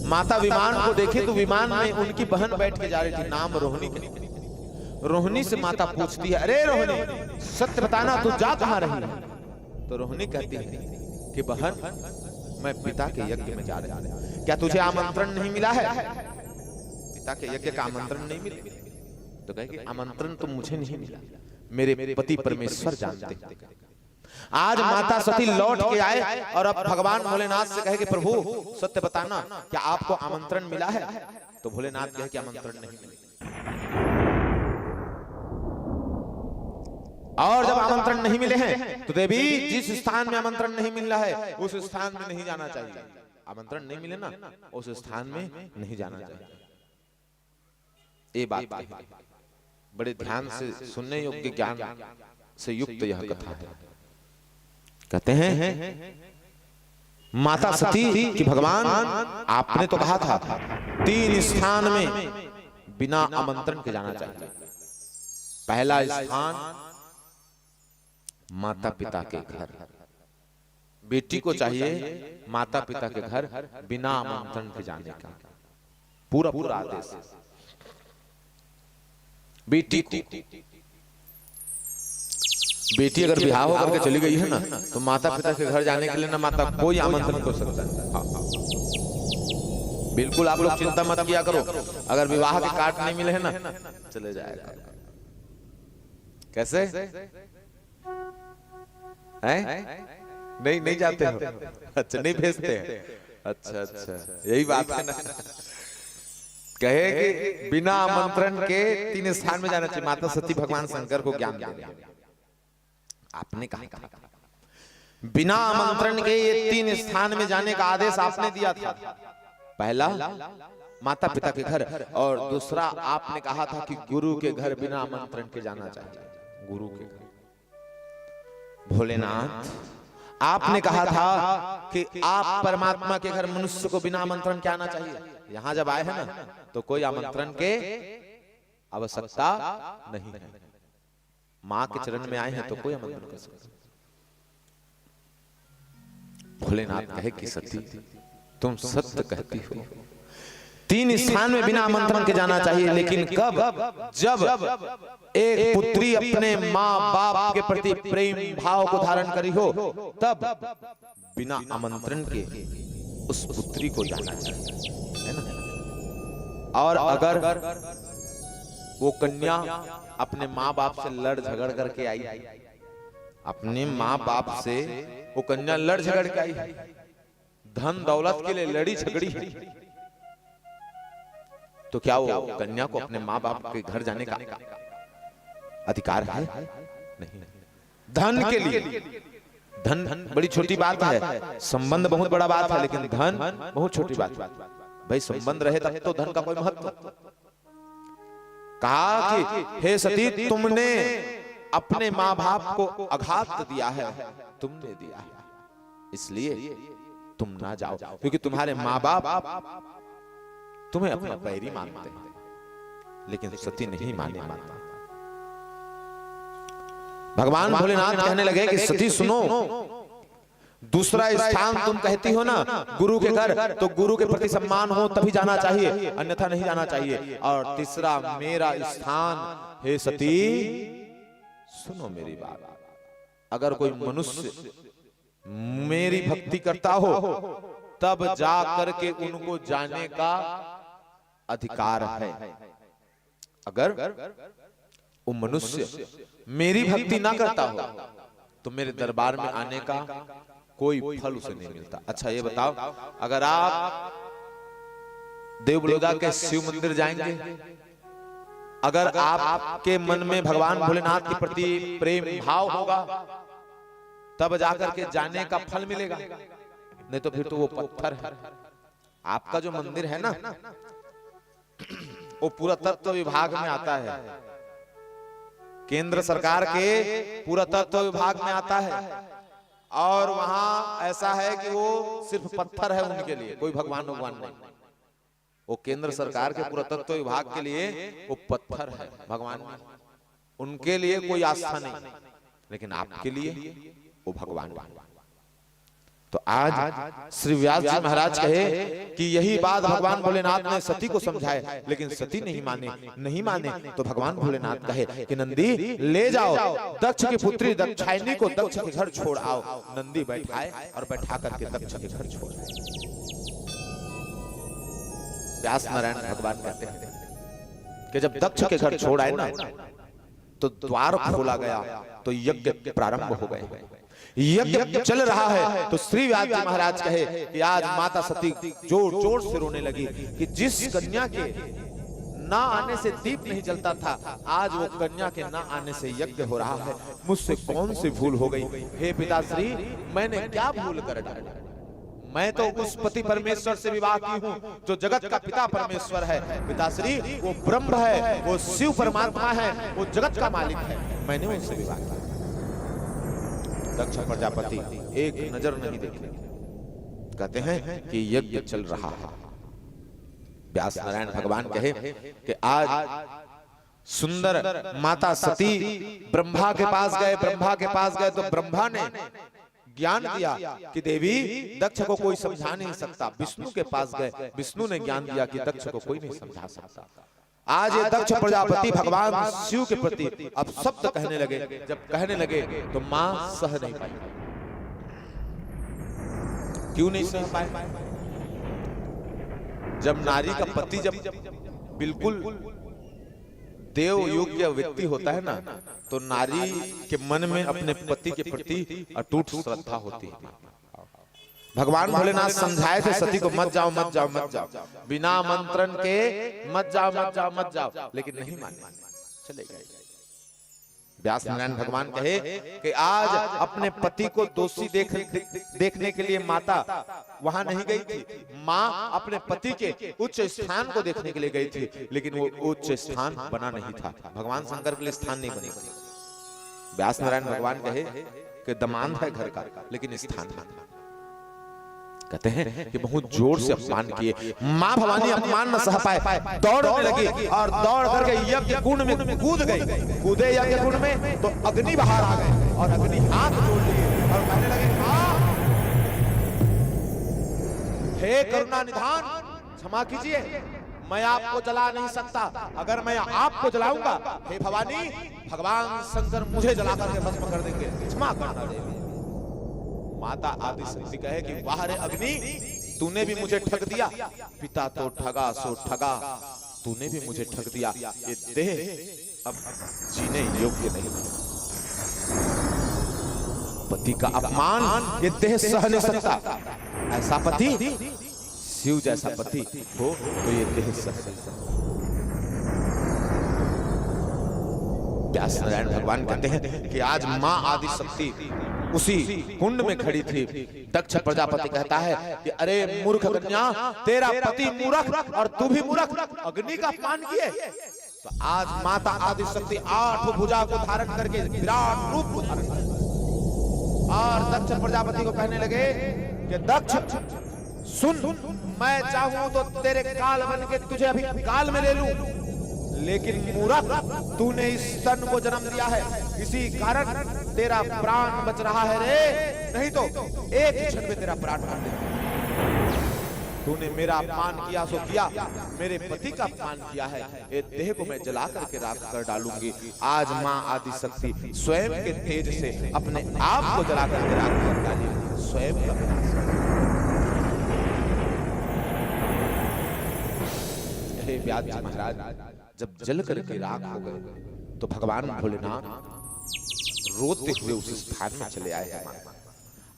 माता विमान को देखी तो विमान में उनकी बहन बैठ के जा रही थी, नाम रोहिणी के। रोहिणी से माता पूछती है, "अरे रोहिणी, सत्य बताना, तू जा कहाँ रही है?" तो रोहिणी कहती है कि बहन, मैं पिता के यज्ञ में जा रही हूँ, क्या तुझे आमंत्रण नहीं मिला है? पिता के यज्ञ का आमंत्रण नहीं मिला? तो कहे कि आमंत्रण तो मुझे नहीं मिला, मेरे पति परमेश्वर जानते हैं। आज माता सती लौट के आए और अब भगवान भोलेनाथ से कहे कि प्रभु, सत्य बताना, क्या आपको आमंत्रण मिला है? तो भोलेनाथ कहे कि आमंत्रण नहीं मिला। और जब आमंत्रण नहीं मिले हैं तो देवी, जिस स्थान में आमंत्रण नहीं मिल रहा है उस स्थान में नहीं जाना चाहिए। आमंत्रण नहीं मिले ना, उस स्थान में नहीं जाना चाहिए। ये बात कही। बड़े ध्यान से सुनने योग्य, ज्ञान से युक्त यह कथा है। कहते हैं, माता सती कि भगवान, आपने तो कहा था तीन स्थान में बिना आमंत्रण के जाना चाहिए। पहला स्थान माता पिता के घर, बेटी को चाहिए माता पिता के घर बिना आमंत्रण के जाने का, पूरा पूरा आदेश। बेटी को, बेटी अगर बिहाव होकर के चली गई है ना, तो माता पिता के घर जाने के लिए ना माता कोई आमंत्रण कर सकता है। हाँ, हाँ। बिल्कुल आप लोग चिंता मत किया करो, अगर विवाह के कार्ड नहीं मिले हैं ना, चले जाया करो। कैसे? हैं? नहीं, नहीं जाते हो? अच्छा, नहीं भेजते हैं। अच्छा, अच्छा, यही बात है ना। कहे कि बिना आमंत्रण के तीन स्थान में जाना चाहिए। माता सती भगवान शंकर को ज्ञान दे रहे हैं। आपने कहा था, बिना आमंत्रण के ये तीन स्थान में जाने का आदेश आपने दिया था। पहला माता पिता के घर, और दूसरा आपने कहा था कि गुरु के घर बिना आमंत्रण के जाना चाहिए। गुरु के घर। भोलेनाथ, आपने कहा था कि आप परमात्मा के घर मनुष्य को बिना आमंत्रण के आना चाहिए। यहाँ जब आए हैं ना, तो कोई आमंत्रण के आवश्यकता नहीं है। माँ के चरण में आए हैं तो कोई आमंत्रण कर सकता। भोलेनाथ कहे कि सती, तुम सत्य कहती हो, तीन स्थान में बिना आमंत्रण के जाना चाहिए, लेकिन कब? जब एक पुत्री अपने माँ बाप के प्रति प्रेम भाव को धारण करी हो, तब बिना आमंत्रण के उस पुत्री को जाना चाहिए, है ना? और अगर वो कन्या अपने माँ बाप से लड़ झगड़ करके आई, अपने माँ बाप से वो कन्या लड़ झगड़ के आई, धन दौलत के लिए लड़ी झगड़ी है, तो क्या वो कन्या को अपने माँ बाप के घर जाने का अधिकार है? नहीं। धन के लिए, धन बड़ी छोटी बात है, संबंध बहुत बड़ा बात है, लेकिन धन बहुत छोटी बात है। भाई, संबंध रहे तब तो धन का कोई महत्व। कहा कि हे सती, तुमने अपने माँ बाप को आघात दिया है, तुमने दिया है, इसलिए तुम ना जाओ, क्योंकि तुम्हारे माँ बाप तुम्हें अपना बैरी मानते हैं, लेकिन सती नहीं माने माता। भगवान भोलेनाथ कहने लगे कि सती सुनो, दूसरा स्थान तुम कहती हो ना गुरु के घर, तो गुरु के प्रति सम्मान हो तभी जाना चाहिए, अन्यथा नहीं जाना चाहिए। और तीसरा मेरा स्थान, हे सती, सुनो मेरी बात, अगर कोई मनुष्य मेरी भक्ति करता हो, तब जा करके उनको जाने का अधिकार है। अगर वो मनुष्य मेरी भक्ति ना करता हो, तो मेरे दरबार में आने का कोई फल उसे नहीं मिलता। अच्छा, ये बताओ, अगर आप देव बलौदा के शिव मंदिर जाएंगे, अगर आपके मन में भगवान भोलेनाथ के प्रति प्रेम भाव होगा, तब जाकर के जाने का फल मिलेगा, नहीं तो फिर तो वो पत्थर है। आपका जो मंदिर है ना, वो पुरातत्व विभाग में आता है, केंद्र सरकार के पुरातत्व विभाग में आता है, और वहां ऐसा है कि वो सिर्फ पत्थर है उनके लिए, कोई भगवान भगवान नहीं। वो केंद्र सरकार के पुरातत्व विभाग के लिए वो पत्थर है, भगवान नहीं। उनके लिए कोई आस्था नहीं, लेकिन आपके लिए वो भगवान है। तो आज श्री व्यास जी महाराज कहे कि यही बात भगवान भोलेनाथ ने सती को समझाए, लेकिन सती नहीं माने। नहीं माने तो भगवान भोलेनाथ कहे कि नंदी, ले जाओ दक्ष की पुत्री दक्षायनी को, दक्ष के घर छोड़ आओ। नंदी बैठाए और बैठा करके दक्ष के घर छोड़ आए। व्यास नारायण भगवान कहते हैं कि जब दक्ष के घर छोड़ आए ना, तो द्वार खोला गया, तो यज्ञ प्रारंभ हो गए। यज्ञ चल रहा है, तो श्री व्यास जी महाराज कहे कि आज माता सती जोर जोर से रोने लगी कि जिस कन्या के ना आने से दीप नहीं जलता था, आज वो कन्या के ना आने से यज्ञ हो रहा है। मुझसे कौन सी भूल हो गई? हे पिताश्री, मैंने क्या भूल कर डाली? मैं तो उस पति परमेश्वर से विवाह की हूँ जो जगत का पिता परमेश्वर है। पिताश्री, वो ब्रह्म है, वो शिव परमात्मा है, वो जगत का मालिक है। मैंने उनसे विवाह किया। दक्ष प्रजापति एक नजर नहीं देखे, कहते हैं कि यज्ञ चल रहा है। व्यास नारायण भगवान कहे कि आज सुंदर माता सती ब्रह्मा के पास गए, ब्रह्मा के पास गए तो ब्रह्मा ने ज्ञान दिया कि देवी, दक्ष को कोई समझा नहीं सकता। विष्णु के पास गए, विष्णु ने ज्ञान दिया कि दक्ष को कोई नहीं समझा सकता। आज ये दक्ष प्रजापति भगवान शिव के प्रति अपशब्द कहने लगे। जब कहने लगे तो मां सह नहीं पाई। क्यों नहीं सह पाए? जब नारी का पति जब बिल्कुल देव योग्य व्यक्ति होता है ना, तो नारी के मन में अपने पति के प्रति अटूट श्रद्धा होती है। भगवान भोलेनाथ समझाए थे सती को, मत जाओ, मत जाओ, मत जाओ, बिना आमंत्रण के मत जाओ, मत जाओ, मत जाओ, लेकिन नहीं माने, चले गए। व्यास नारायण भगवान कहे कि आज अपने पति को दोषी देख, दे, देखने के लिए माता वहां नहीं गई थी। मां अपने पति के उच्च स्थान को देखने के लिए गई थी, लेकिन वो उच्च स्थान बना नहीं था। भगवान शंकर के लिए स्थान नहीं बने। व्यास नारायण भगवान कहे कि दमांद है घर का, लेकिन स्थान नहीं। कहते हैं कि बहुत जोर से अपमान किए। मां भवानी अपमान न सह पाए, दौड़ने लगी और दौड़ करके यज्ञ कुंड में कूद गई। कूदे यज्ञ कुंड में तो अग्नि बाहर आ गए और अग्नि हाथ जोड़ लिए और कहने लगे, मां, हे करुणा निधान, क्षमा कीजिए, मैं आपको जला नहीं सकता। अगर मैं आपको जलाऊंगा, हे भवानी, भगवान शंकर मुझे जला करके भस्म कर देंगे। क्षमा करना देवी। माता आदिशक्ति कहे कि वाह रे अग्नि, तूने भी मुझे ठग दिया। पिता तो ठगा सो ठगा, तूने भी मुझे ठग दिया। ये देह अब जीने योग्य नहीं। पति का अपमान ये देह सह नहीं सकता। ऐसा पति, शिव जैसा पति हो तो ये देह सह नहीं सकता। व्यास नारायण भगवान कहते हैं कि आज मां आदिशक्ति उसी कुंड में खड़ी थी। दक्ष प्रजापति कहता है कि अरे मूर्ख कन्या, तेरा पति मूर्ख और तू भी मूर्ख, अग्नि का अपमान किए। तो आज माता आदिशक्ति आठ भुजा को धारण करके विराट रूप को धारण कर, और दक्ष प्रजापति को कहने लगे कि दक्ष, सुन, मैं चाहूं तो तेरे काल बन के तुझे अभी काल में ले लूं, लेकिन मूर्ख, तूने इस तन को जन्म दिया है, इसी कारण तेरा प्राण बच रहा है रे, नहीं तो एक ही क्षण में तेरा प्राण काट देता। तूने मेरा अपमान किया सो किया, मेरे पति का अपमान किया है। ये देह को मैं जला करके राख कर डालूंगी। आज माँ आदि शक्ति स्वयं के तेज से अपने आप को जला करके राख कर डाली, स्वयं का विनाश कर। हे व्यास जी महाराज, जब जल करके राख हो गए तो भगवान भोलेनाथ रोते हुए उस स्थान में चले आए हैं। माँ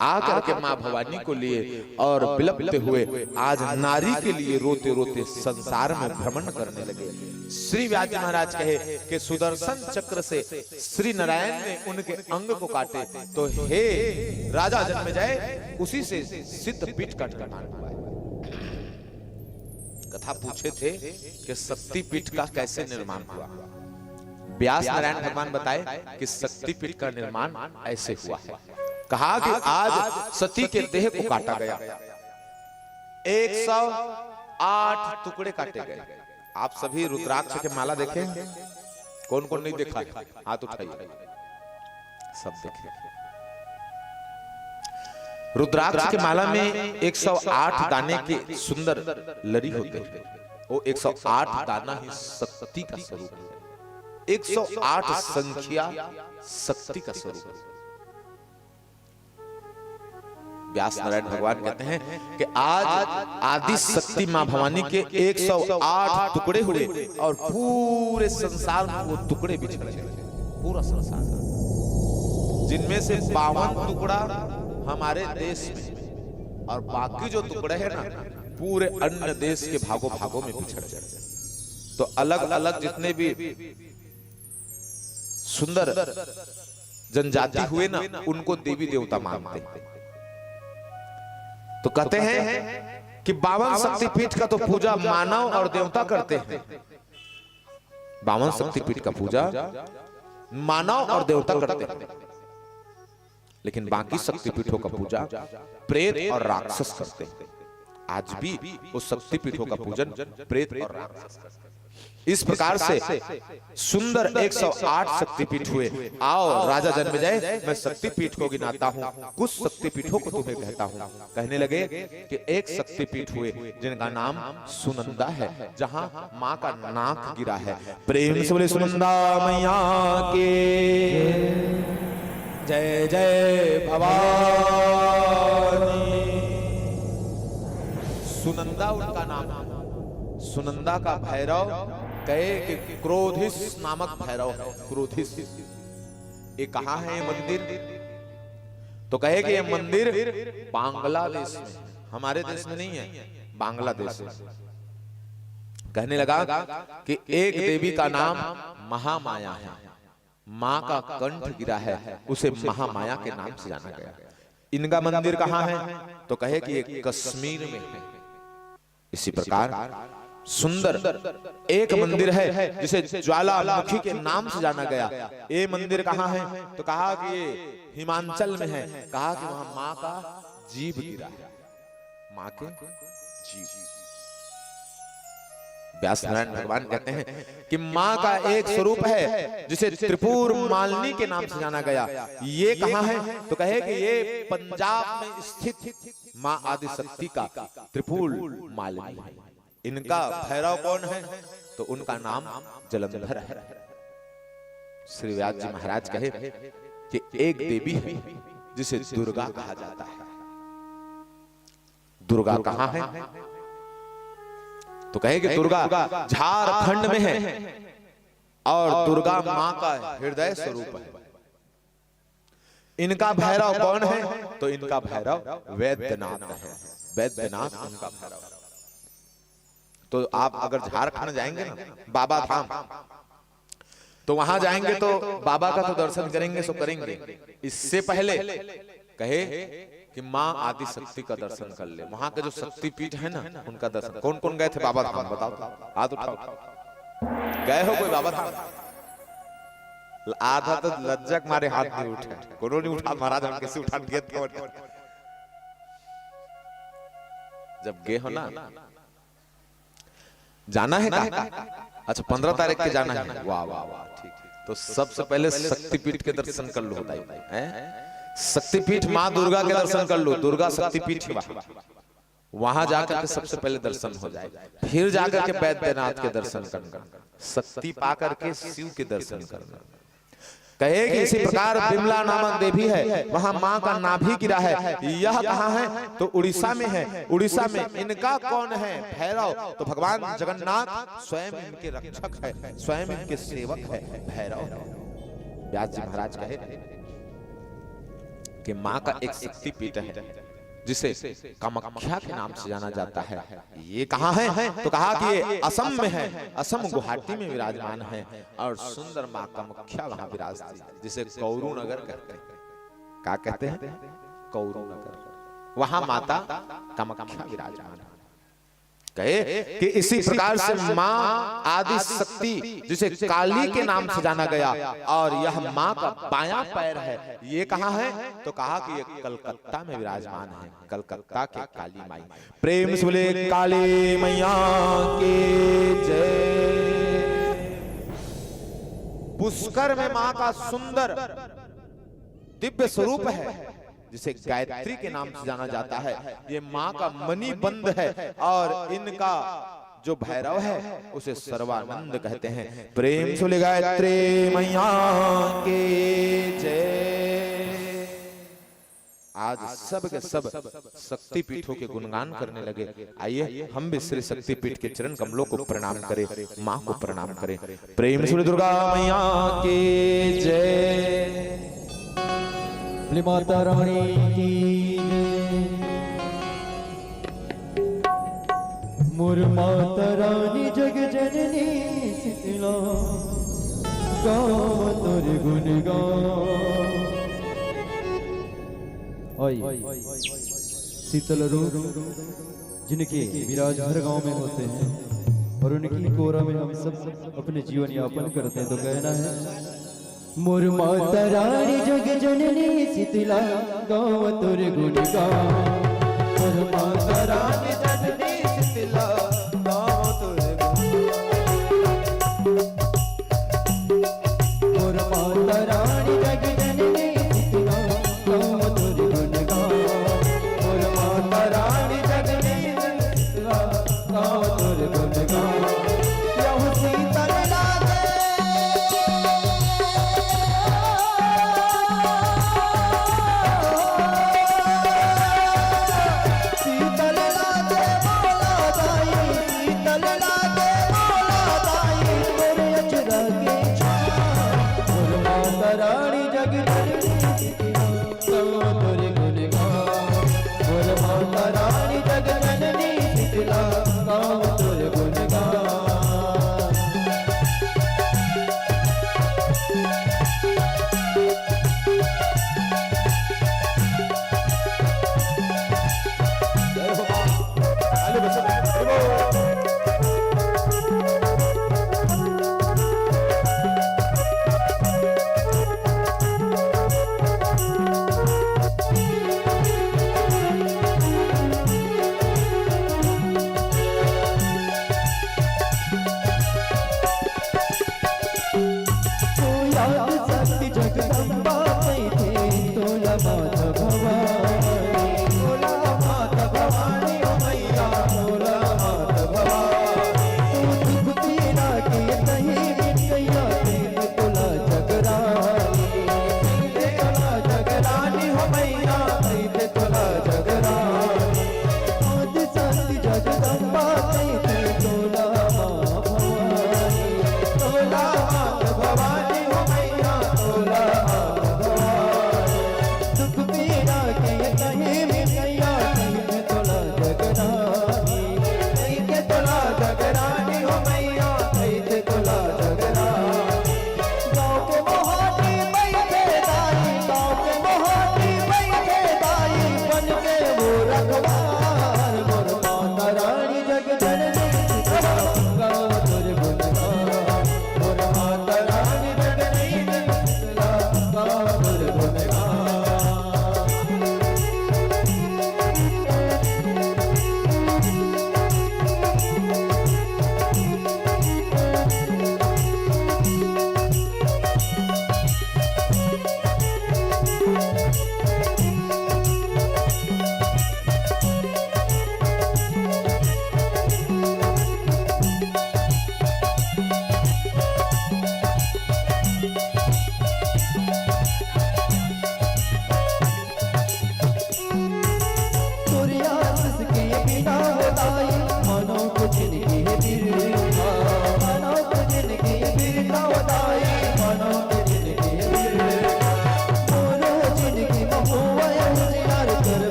आ करके माँ भवानी को लिए और बिलपते हुए आज नारी के लिए रोते रोते संसार में भ्रमण करने लगे। श्री व्यास जी महाराज कहे कि सुदर्शन चक्र से श्री नारायण ने उनके अंग को काटे, तो हे राजा जन्मेजय, उसी से सिद्ध पीठ का निर्माण हुआ है। कथा पूछे थे कि शक्तिपीठ का कैसे निर्माण हुआ। व्यास नारायण भगवान बताए कि शक्तिपीठ का निर्माण ऐसे हुआ है। कहा कि आज सती के देह को काटा गया, एक सौ आठ टुकड़े काटे गए। आप सभी रुद्राक्ष के माला देखे हैं? कौन कौन नहीं देखा है, हाथ उठाइए। सब देखे। रुद्राक्ष के माला में एक सौ आठ दाने के सुंदर लरी होते हैं। वो एक सौ आठ दाना ही शक्ति का स्वरूप है। एक सौ आठ संख्या शक्ति का स्वरूप है। व्यास नारायण भगवान कहते हैं कि आज आदि शक्ति माँ भवानी के एक सौ आठ टुकड़े हुए और पूरे संसार में वो टुकड़े बिछड़ गए। पूरा संसार, जिनमें से बावन टुकड़ा हमारे देश में और बाकी जो टुकड़े हैं ना, पूरे अन्य देश के भागों भागों में बिछड़ गए। तो अलग अलग जितने भी सुंदर जनजाति हुए ना, उनको देवी देवता मानते हैं। तो कहते हैं कि बावन शक्तिपीठ का तो पूजा मानव और देवता करते हैं, बावन शक्तिपीठ का पूजा मानव और देवता करते हैं, लेकिन बाकी शक्तिपीठों का पूजा प्रेत और राक्षस करते हैं। आज भी उस शक्तिपीठों का पूजन प्रेत और राक्षस करते हैं। इस प्रकार से सुंदर एक सौ आठ शक्तिपीठ हुए। आओ राजा जन्मेजय, मैं शक्तिपीठ को गिनाता हूँ, कुछ शक्तिपीठों को तुम्हें कहता हूँ। कहने लगे कि एक शक्तिपीठ हुए जिनका नाम सुनंदा है, जहाँ माँ का नाक गिरा है। प्रेम से बोले सुनंदा मैया के जय जय भवानी। सुनंदा उनका नाम है। सुनंदा का भैरव, कहे कि क्रोधिस नामक भैरव है। क्रोधिस, ये कहाँ है ये मंदिर? तो कहे कि ये मंदिर बांग्लादेश में, हमारे देश में नहीं है, बांग्लादेश में। कहने लगा कि एक देवी का नाम महामाया है, माँ का कंठ गिरा है, उसे महामाया के नाम से जाना गया। इनका मंदिर कहाँ है? तो कहे कि ये कश्मीर में है। इसी प्रकार सुंदर एक मंदिर है जिसे ज्वालामुखी के नाम से जाना गया। ये मंदिर कहाँ है? तो कहा कि ये हिमाचल में है। कहा कि वहां माँ का जीभ गिरा है, माँ के जीभ। व्यास नारायण भगवान कहते हैं कि माँ का एक स्वरूप है जिसे त्रिपुर मालिनी के नाम से जाना गया। ये कहाँ है? तो कहे कि ये पंजाब में स्थित माँ आदिशक्ति का त्रिपुर मालिनी है। इनका भैरव कौन है? तो उनका नाम जलंधर है। श्री व्यास जी महाराज कहे कि एक देवी है जिसे दुर्गा कहा जाता है। दुर्गा कहाँ है? तो कहे कि दुर्गा झारखंड में है और दुर्गा माँ का हृदय स्वरूप है। इनका भैरव कौन है? तो इनका भैरव वैद्यनाथ है। वैद्यनाथ इनका भैरव। तो आप अगर झारखंड जाएंगे ना, बाबा धाम, तो वहां जाएंगे तो बाबा का तो दर्शन करेंगे, सो करेंगे। इससे पहले कहे कि माँ आदि शक्ति का दर्शन कर ले। वहां के जो शक्तिपीठ है ना, उनका दर्शन। कौन कौन गए थे बाबा धाम, बताओ तो, हाथ उठाओ। गए हो कोई बाबा धाम? आधा तो लज्जा के मारे हाथ नहीं उठा, कोनो नहीं उठा। महाराज हम कैसे उठा दिए थे। जब गए हो ना, जाना है का? अच्छा, पंद्रह तारीख के जाना है। वाह, वाह, वाह, ठीक, ठीक। तो सबसे पहले शक्तिपीठ के दर्शन कर लो, बताइए, हैं? शक्तिपीठ माँ दुर्गा के दर्शन कर लो, दुर्गा शक्तिपीठ है वहाँ। वहां जाकर के सबसे पहले दर्शन हो जाए, फिर जाकर के बैद्यनाथ के दर्शन करना, शक्ति पा करके शिव के दर्शन करना। कहे कि इसी प्रकार बिमला नामक देवी है, वहां माँ का नाभि गिरा है। यह कहाँ है? तो उड़ीसा में है। उड़ीसा में इनका कौन है? भैरव। तो भगवान जगन्नाथ स्वयं इनके रक्षक है, स्वयं इनके सेवक है, भैरव है। व्यास जी महाराज कहे कि माँ का एक शक्तिपीठ है, जिसे कामाख्या के नाम से जाना जाता है। ये कहाँ है? तो कहा कि ये असम में है, असम गुवाहाटी में विराजमान है। और सुंदर माँ कामाख्या वहां विराजती, जिसे कौरू नगर कहते हैं। क्या कहते हैं? कौरू नगर। वहां माता कामाख्या विराजमान है। कहे कि इसी प्रकार से माँ आदि शक्ति, जिसे काली के नाम से जाना गया, और यह माँ का बायां पैर है। ये कहाँ है? तो कहा कि ये कलकत्ता में विराजमान है, कलकत्ता के काली माई। प्रेम से बोले काली मैया की जय। पुष्कर में माँ का सुंदर दिव्य स्वरूप है, जिसे गायत्री के नाम से जाना जाता है। ये माँ का मणिबंध है और इनका जो भैरव है, उसे सर्वानंद कहते हैं। प्रेम से बोले गायत्री मैया की जय। आज सब के सब शक्तिपीठों के गुणगान करने लगे। आइए, हम भी श्री शक्तिपीठ के चरण कमलों को प्रणाम करें, माँ को प्रणाम करें। प्रेम से बोले दुर्गा मैया की जय। बोले माता रानी की जय। मोर माता रानी जग जननी शीतला, गाँव तोर गुणगान। आई शीतल रूप जिनके विराज हर गांव में होते हैं और उनकी कोरा में हम सब अपने जीवन यापन करते हैं। तो कहना है, मोर माता रानी जग जननी शीतला, गाँव तोर गुणगान। मोर माता रानी जननी शीतला, गाँव तोर गुणगान। मोर माता रानी जग जननी शीतला, गाँव तोर गुणगान। मोर माता रानी जग जननी शीतला, गाँव तोर गुणगान। यहू शीतल लागे। शीतल लागे मोला दाई, शीतल लागे मोला दाई, तोर अचरा के छाँव। मोर माता रानी जग जननी शीतला, गाँव तोर गुणगान। मोर माता रानी जग जननी शीतला, गाँव तोर गुणगान।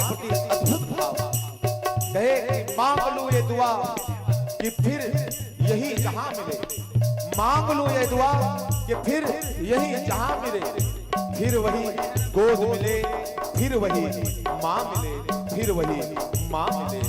प्रति अद्भुत भाव। कहे कि मांग लूं ये दुआ कि फिर यही जहां मिले, मांग लूं ये दुआ कि फिर यही जहां मिले, फिर वही गोद मिले, फिर वही मां मिले, फिर वही मां मिले।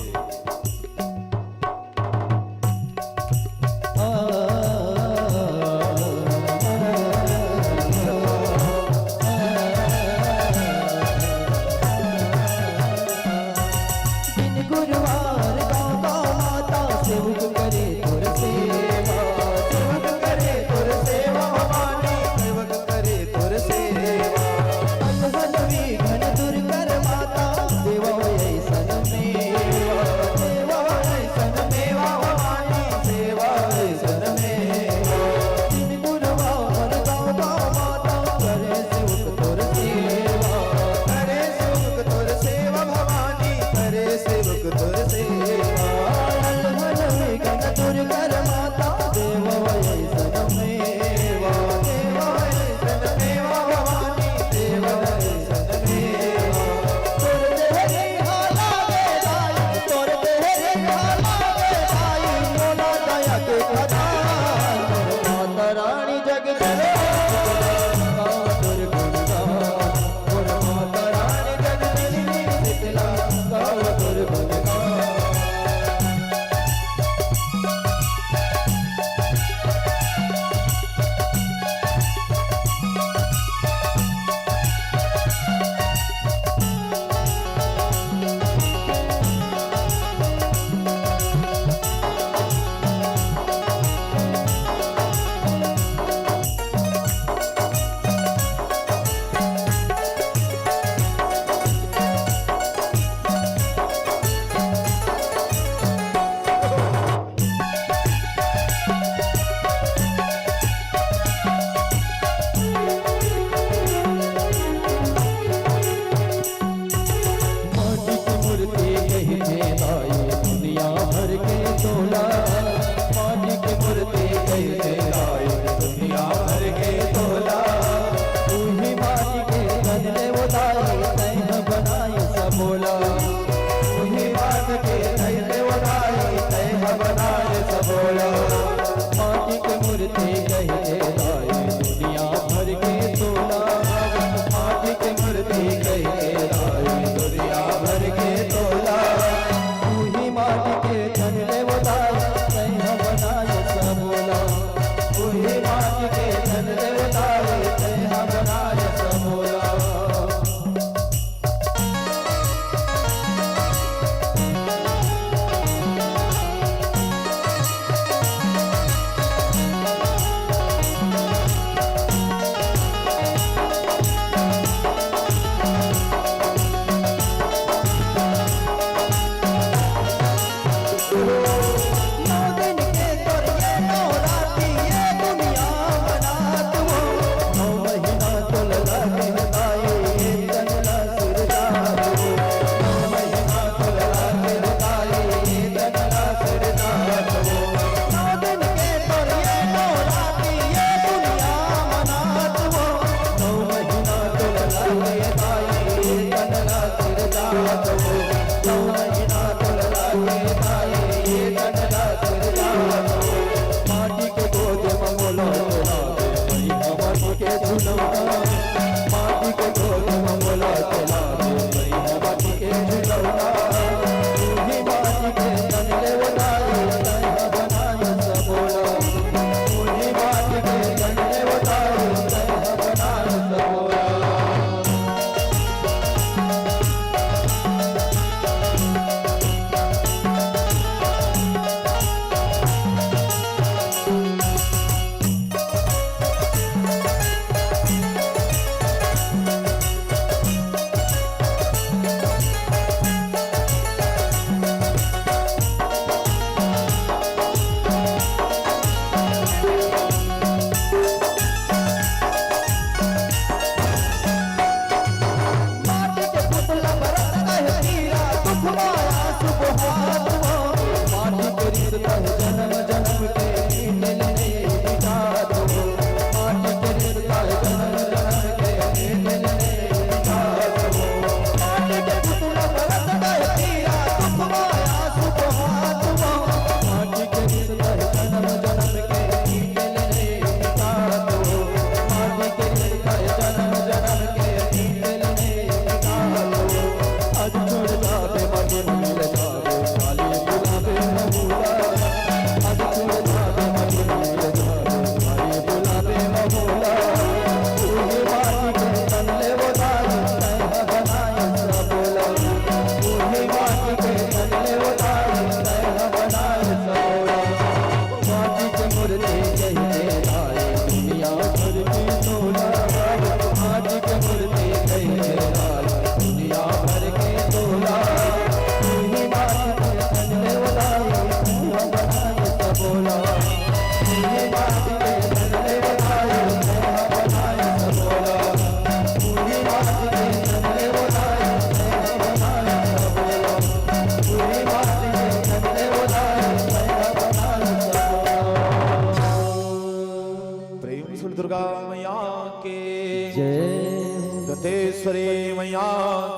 सिद्धेश्वरी मैया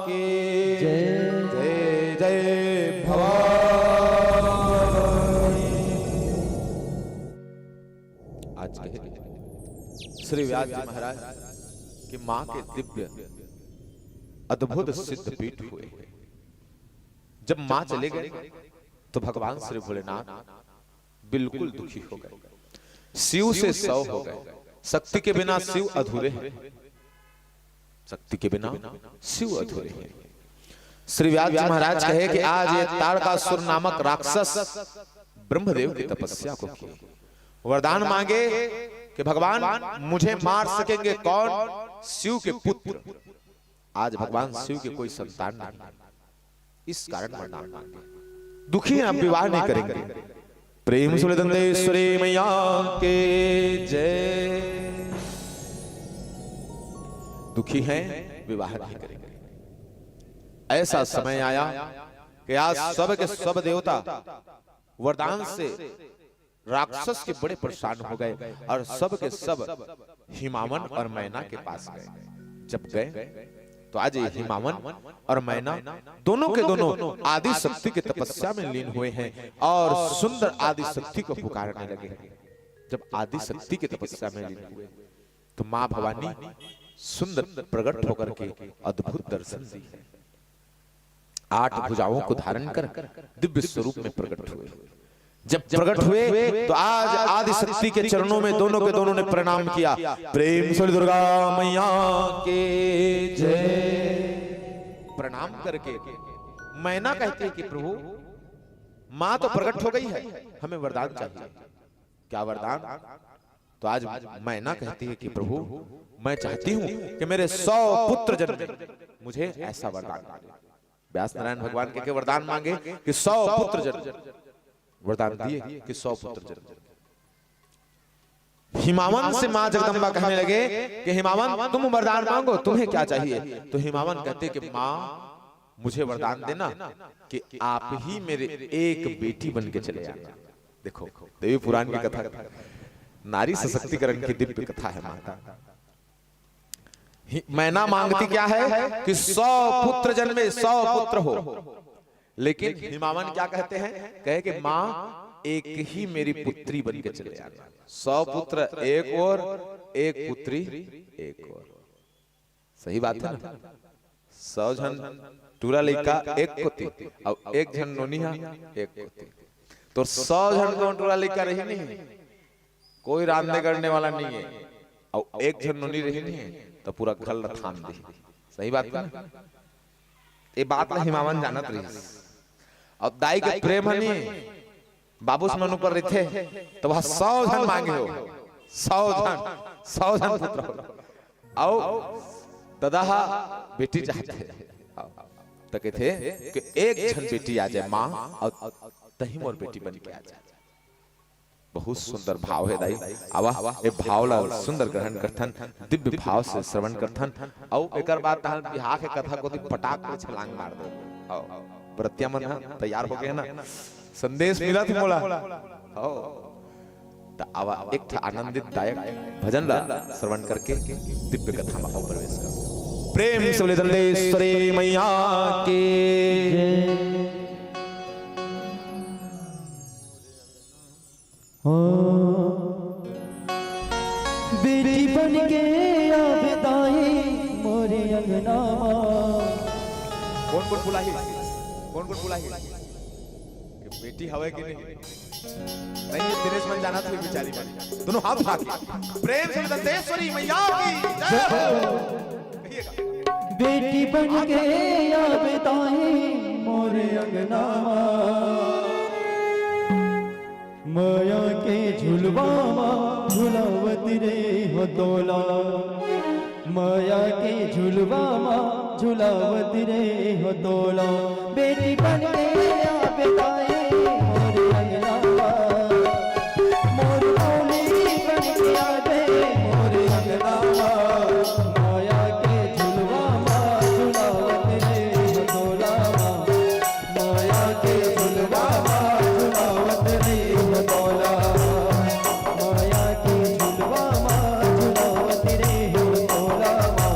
की जय। जय जय भवानी। आज कहे श्री व्यास जी महाराज कि माँ के दिव्य अद्भुत सिद्ध पीठ हुए। जब माँ चले गए तो भगवान श्री भोलेनाथ बिल्कुल दुखी हो गए। शिव से सौ हो गए। शक्ति के बिना शिव अधूरे हैं, शक्ति के बिना शिव अधूरे हैं। श्री व्यास जी महाराज कहे कि आज ये ताड़कासुर नामक राक्षस ब्रह्मदेव की तपस्या को किए, वरदान मांगे कि भगवान, मुझे मार सकेंगे कौन? शिव के पुत्र। आज भगवान शिव के कोई संतान नहीं, इस कारण वरदान मांगे। दुखी हैं, अब विवाह नहीं करेंगे। प्रेम से बोले दंतेश्वरी मैया के जय। दुखी हैं, विवाह नहीं करेंगे। ऐसा समय आया कि आज सब के सब देवता वरदान से राक्षस के बड़े परेशान हो गए और सब के सब हिमावन और मैना के पास गए। जब गए तो आज ये हिमावन और मैना दोनों के दोनों आदि शक्ति की तपस्या में लीन हुए हैं और सुंदर आदि शक्ति को पुकारने लगे। जब आदि शक्ति की तपस्या में लीन हुए तो माँ भवानी सुंदर प्रकट होकर के अद्भुत दर्शन दी है। आठ भुजाओं को धारण कर दिव्य स्वरूप में प्रकट हुए। जब प्रकट हुए तो आज आदि शक्ति के चरणों में दोनों के दोनों ने प्रणाम किया। प्रेम से दुर्गा मैया के जय। प्रणाम करके मैना कहती है कि प्रभु, माँ तो प्रकट हो गई है, हमें वरदान चाहिए। क्या वरदान? तो आज मैना कहती है कि प्रभु, मैं चाहती हूं कि मेरे सौ पुत्र जन्मे, मुझे ऐसा वरदान मिले। व्यास नारायण भगवान के, के वरदान मांगे कि सौ पुत्र जन्मे। वरदान दिए कि सौ पुत्र जन्मे। हिमावन से माँ जगदम्बा कहने लगे कि हिमावन, तुम वरदान मांगो, तुम्हें क्या चाहिए? तो हिमावन कहते कि माँ, मुझे वरदान देना कि आप ही मेरे एक बेटी बन के चले आना। देखो, देवी पुराण की कथा, नारी सशक्तिकरण की दिव्य कथा है माता। मैना मांगती क्या है कि सौ पुत्र जन्मे, सौ पुत्र हो। लेकिन हिमावन क्या कहते हैं? कहे कि माँ, एक ही मेरी पुत्री बन के चले आना। सौ पुत्र एक ओर, एक पुत्री एक ओर। सही बात है ना? सौ झन टूरा लइका एक कोती, अउ एक झन नोनिहा एक कोती। तो सौ झन तो टूरा लइका रही नहीं, कोई रांधने करने वाला नहीं है, अउ एक झन नोनी रही नहीं, तो पूरा घर ल थाम दी। सही बात है ना? ये बात ल हिमावन जानत रहिस। अउ दाई के प्रेम ह नहीं, बाबू से मन ऊपर रहिथे, तो वह सौ झन मांगे हो, सौ झन, सौ झन पुत्र हो। अउ ददा हा बेटी चाहथे, त कथे कि एक झन बेटी आ जाए माँ, अउ तही मोर बेटी बन के आ जाए। बहुत सुंदर भाव है दाई। आवा, ए भाव ला सुंदर ग्रहण करथन, दिव्य भाव से श्रवण करथन। अउ एकर बाद तहन बिहाव के कथा कोती पटाक के छलांग मार दे। आओ, बरतिया मन ह तैयार हो गए ना, संदेश मिला थे मोला। आओ, त आवा एक ठा आनंदित दायक भजन ला श्रवण करके दिव्य कथा में आओ प्रवेश कर। प्रेम से बोले दंतेश्वरी मैया की। हाँ। बेटी बन के आवे दाई मोरे अंगना मा। कौन कौन बुलाही? कौन कौन बुलाही? कि बेटी हवे कि नहीं? नहीं, ये दिनेश मन जाना था बेचारी मन। दोनों हाथ उठा के प्रेम से दंतेश्वरी मैया की जय हो। कहिएगा। बेटी बन के आवे दाई मोरे अंगना मा। मया के झुलवा मा झुलावत रे हो तोला, मया के झुलवा मा झुलावत रे हो तोला। बेटी बन के आवे दाई मोर अंगना मा, मोर मौली बन के आवे मोर अंगना मा। मया के झुलवा मा झुलावत रे हो तोला मा। मया के झुलवा मा झुलावत रे हो तोला। मया के झुलवा मा झुलावत रे हो तोला मा।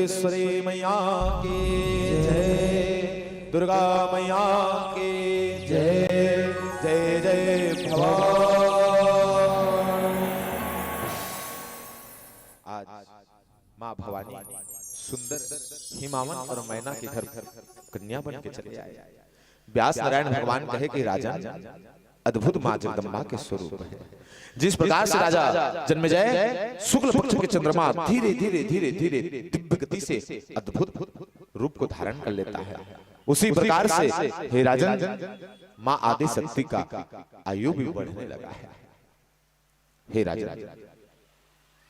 श्री मैया की जय, दुर्गा मैया की जय, जय जय भवानी। आज माँ भवानी सुंदर हिमावन और मैना के घर कन्या बन के चले आए। व्यास नारायण भगवान कहे कि राजन, अद्भुत माँ जगदम्बा के स्वरूप है। जिस प्रकार से राजा जन्मेजय शुक्ल पक्ष के चंद्रमा धीरे धीरे धीरे धीरे दिव्य गति से अद्भुत रूप को धारण कर लेता है, उसी प्रकार से, हे राजन, माँ आदि शक्ति का आयु भी बढ़ने लगा है। हे राजन,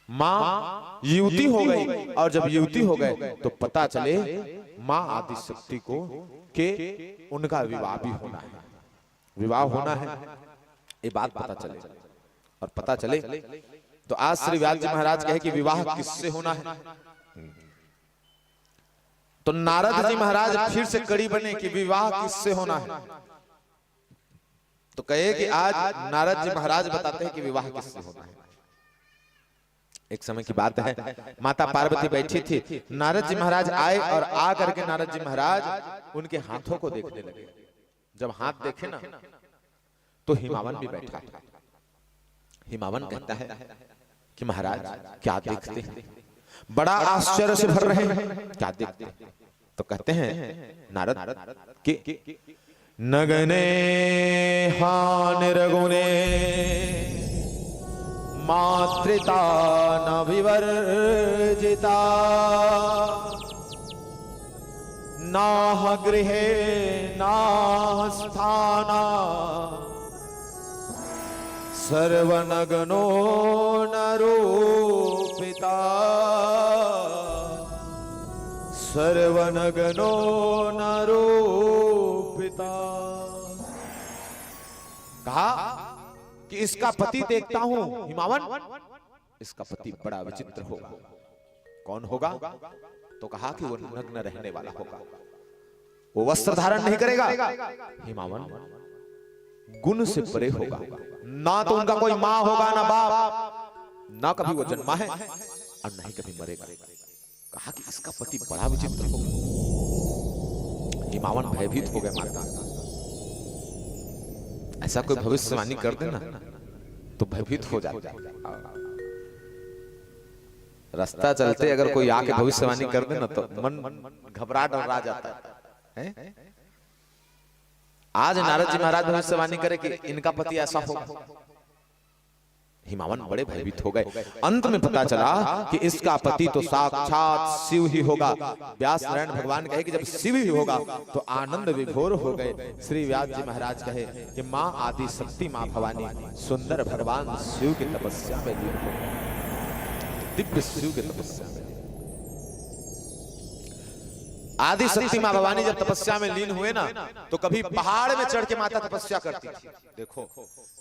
माँ युवती हो गई, और जब युवती हो गए तो पता चले माँ आदि शक्ति को के उनका विवाह भी होना है, विवाह होना है, ये बात पता चले। और पता चले तो आज श्री व्यास जी महाराज कहे कि विवाह किससे होना है। तो नारद जी महाराज फिर से कड़ी बने कि विवाह किससे होना है। तो कहे कि आज नारद जी महाराज बताते हैं कि विवाह किससे होना है। एक समय की बात है, माता पार्वती बैठी थी, नारद जी महाराज आए और आ करके नारद जी महाराज उनके हाथों को देखने लगे। जब हाथ देखे ना, तो हिमावन भी बैठा है। हिमावन कहता है कि महाराज, क्या देखते हैं, बड़ा आश्चर्य से भर रहे हैं, क्या देखते हैं? तो कहते हैं नारद कि नगने हा निर्गुणे मातृता न विवर्जिता, नाह गृहे नाह स्थाना सर्वनगनो न रूपिता, सर्वनगनो न रूपिता। कहा कि इसका पति देखता हूं हिमावन, इसका पति बड़ा विचित्र होगा। कौन होगा? तो कहा कि वो नग्न रहने वाला होगा, वो वस्त्र धारण नहीं करेगा। हिमावन गुण से परे होगा, ना तो उनका कोई माँ होगा ना बाप, ना कभी वो जन्मा है और ना ही कभी मरेगा। कहा कि इसका पति बड़ा विचित्र होगा। हिमावन भयभीत हो गए, माता, ऐसा कोई भविष्यवाणी कर देना तो भयभीत हो जाते हैं। रास्ता चलते अगर कोई आके भविष्यवाणी कर देना तो मन घबरा डरा जाता है, हैं? आज नारद जी महाराज भविष्यवाणी करे कि इनका पति ऐसा होगा। हिमावन बड़े भयभीत हो गए। अंत में पता चला कि इसका पति तो साक्षात शिव ही होगा। व्यास नारायण भगवान कहे कि जब शिव ही होगा तो आनंद विभोर हो गए। श्री व्यास जी महाराज कहे कि माँ आदि शक्ति, माँ भवानी, सुंदर भगवान शिव की तपस्या में लीन हो गए, दिव्य शिव की तपस्या में। आदि शक्ति माँ भवानी जब तपस्या में लीन हुए ना, तो कभी पहाड़ में चढ़ के माता तपस्या करती थी। देखो,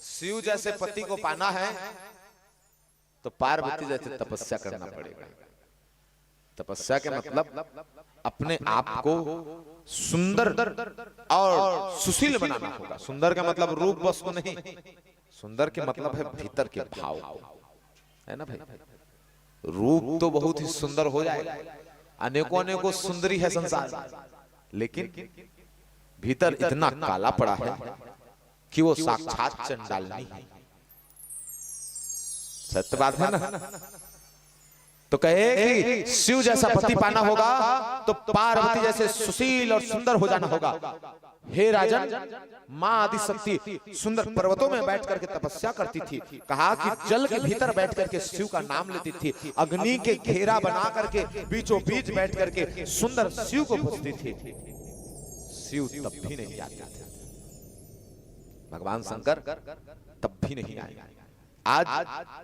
शिव जैसे पति को पाना है तो पार्वती जैसे तपस्या करना पड़ेगा। तपस्या के मतलब अपने आप को सुंदर और सुशील बनाना होगा। सुंदर का मतलब रूप बस को नहीं, सुंदर के मतलब है भीतर के भाव को, है ना भाई? रूप तो बहुत ही सुंदर हो जाएगा, अनेकों अनेकों सुंदरी है संसार, लेकिन भीतर इतना काला पड़ा है कि वो साक्षात चंडालनी है। सत्य बात है ना? तो कहे कि शिव जैसा पति पाना होगा तो पार्वती जैसे सुशील और सुंदर हो जाना होगा। हे राजन, माँ आदि शक्ति सुंदर पर्वतों में बैठ करके तपस्या करती थी। कहा कि जल के भीतर बैठ करके शिव का नाम लेती थी, अग्नि के घेरा बना करके बीचों बीच बैठ करके सुंदर शिव को भजती थी। शिव तब भी नहीं आते थे, भगवान शंकर तब भी नहीं आए। आज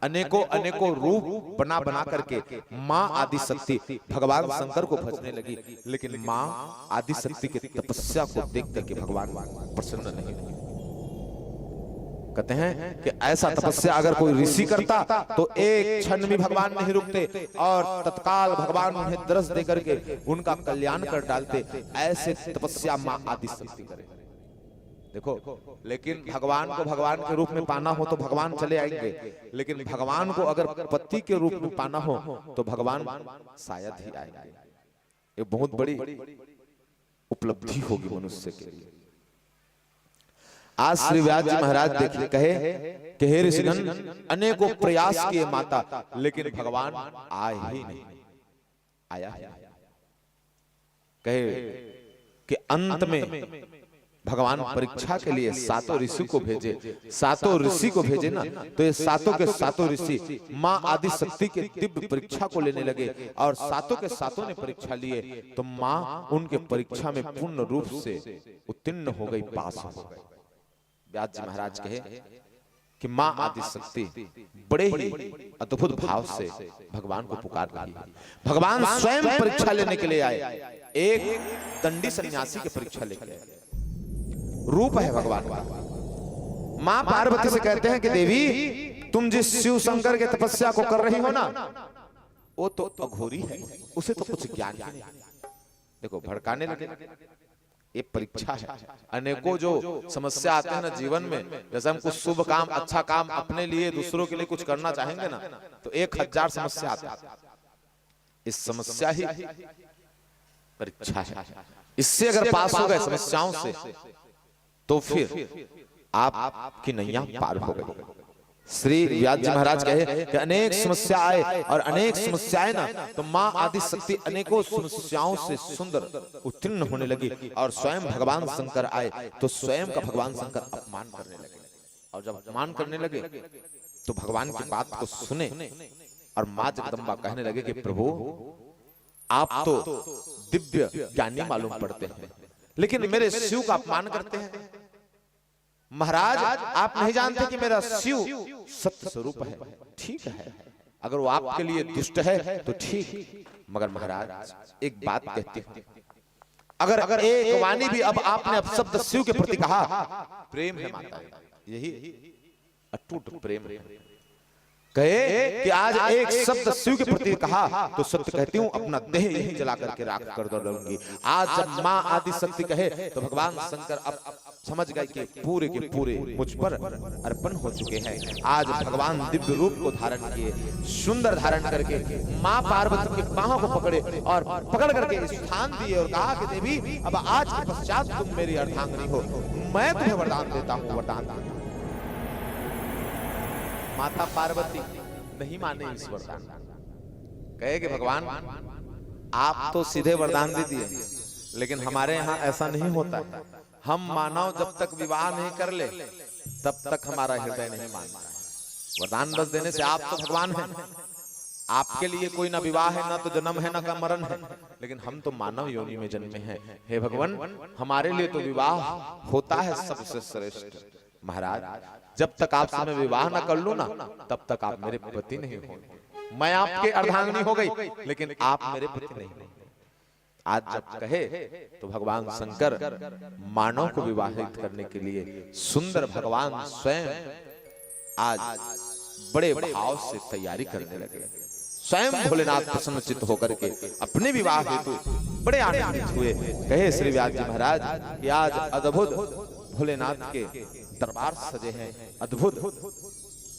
अनेकों अनेकों रूप बना बना करके माँ आदि शक्ति भगवान शंकर को भजने लगी, लेकिन माँ आदि शक्ति की तपस्या को देख करके भगवान प्रसन्न नहीं हुए। कहते हैं कि ऐसा तपस्या अगर कोई ऋषि करता तो एक क्षण भी भगवान नहीं रुकते और तत्काल भगवान उन्हें दरस दे करके उनका कल्याण कर डालते। ऐसे तपस्या माँ आदि शक्ति करे। देखो, लेकिन भगवान को भगवान के रूप में पाना हो तो भगवान चले आएंगे, लेकिन भगवान को अगर पति के रूप में पाना हो तो भगवान शायद ही आएंगे। ये बहुत बड़ी उपलब्धि होगी मनुष्य के लिए। आज श्री व्यास जी महाराज देखिए, कहे कि हे ऋषिगण, अनेकों प्रयास किए माता, लेकिन भगवान आए ही नहीं, आया ही नहीं। कहे कि अंत में भगवान परीक्षा के लिए सातों ऋषि को भेजे। सातों ऋषि को भेजे ना, तो ये सातों के सातों ऋषि माँ आदि शक्ति के दिव्य परीक्षा को लेने लगे और सातों के सातों ने परीक्षा लिए, तो माँ उनके परीक्षा में पूर्ण रूप से उत्तीर्ण हो गई, पास हो गई। व्यास जी महाराज कहे कि माँ आदि शक्ति बड़े ही अद्भुत भाव से भगवान को पुकार रही है। भगवान स्वयं परीक्षा लेने के लिए आए, एक दंडी सन्यासी की परीक्षा लेके आए। रूप है भगवान का। माँ पार्वती से कहते हैं कि देवी, तुम जिस शिव शंकर के तपस्या को कर रही हो ना, वो तो अघोरी है, उसे तो कुछ ज्ञान ही नहीं। देखो, भड़काने लगे। ये परीक्षा है। अनेकों जो समस्या आते हैं ना जीवन में, जैसे हम कुछ शुभ काम, अच्छा काम अपने लिए, दूसरों के लिए कुछ करना चाहेंगे ना, तो एक हजार समस्या आती है। इस समस्या ही परीक्षा है। इससे अगर पास हो गए समस्याओं से, तो फिर आपकी नैया पार हो गई। श्री व्यास जी महाराज कहे कि अनेक समस्या आए और अनेक समस्याएं ना, तो माँ आदि शक्ति अनेकों समस्याओं से सुंदर उत्तीर्ण होने लगी और स्वयं भगवान शंकर आए, तो स्वयं का भगवान शंकर अपमान करने लगे। और जब अपमान करने लगे, तो भगवान की बात को सुने और माँ जगदम्बा कहने लगे कि प्रभु, आप तो दिव्य ज्ञानी मालूम पड़ते हैं, लेकिन मेरे शिव का अपमान करते हैं। महाराज, आप नहीं जानते कि मेरा शिव सत्य स्वरूप है। ठीक है, अगर वो आपके लिए दुष्ट है तो ठीक, मगर महाराज, एक बात कहती हूँ, अगर एक वाणी भी अब आपने अपशब्द शिव के प्रति कहा, प्रेम है माता, यही अटूट प्रेम है। कहे कि आज एक शब्द शिव के प्रति कहा तो सत्य कहती हूँ, अपना देह यहीं जला करके राख कर दूंगी। आज जब माँ आदि शक्ति कहे तो भगवान शंकर अब समझ गए कि पूरे के पूरे मुझ पर अर्पण हो चुके हैं। आज भगवान दिव्य रूप को धारण किए, सुंदर धारण करके माँ पार्वती की बाहों को पकड़े और पकड़ करके स्थान दिए और कहा कि देवी, अब आज के पश्चात तुम मेरी अर्धांगिनी हो, मैं तुम्हें वरदान देता हूँ, वरदान देता हूँ। माता पार्वती नहीं माने इस वरदान को। कहे कि भगवान, आप तो सीधे वरदान दे दिए, लेकिन हमारे यहाँ ऐसा नहीं होता है। हम मानव जब तक विवाह नहीं कर ले, तब तक हमारा हृदय नहीं मानता है। वरदान बस देने से, आप तो भगवान हैं, आपके लिए कोई ना विवाह है, ना तो जन्म है, ना का मरण है, लेकिन हम तो मानव योनि में जन्मे हैं। हे भगवान, हमारे लिए तो विवाह होता है सबसे श्रेष्ठ। महाराज, जब तक आपसे मैं विवाह ना कर लूं ना, तब तक आप मेरे पति नहीं होंगे। मैं आपके अर्धांगिनी हो गई, लेकिन आप मेरे पति नहीं होंगे। आज जब कहे तो भगवान शंकर मानव को विवाहित करने के लिए सुंदर भगवान स्वयं आज बड़े भाव से तैयारी करने लगे। स्वयं भोलेनाथ प्रसन्न चित्त होकर के अपने विवाह हेतु बड़े आनंदित हुए। कहे श्री व्यास जी महाराज कि आज अद्भुत भोलेनाथ के दरबार सजे हैं, अद्भुत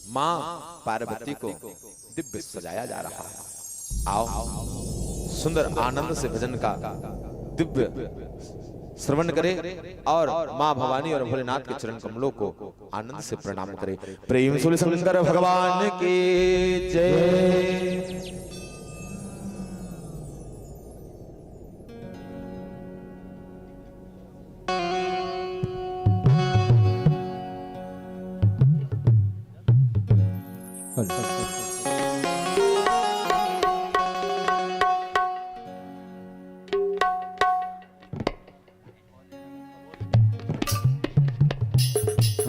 माँ पार्वती को दिव्य सजाया जा रहा है। आओ, सुंदर आनंद से भजन का दिव्य श्रवण करें और माँ भवानी और भोलेनाथ के चरण कमलों को आनंद से प्रणाम करें। प्रेम से बोले शंकर भगवान की जय।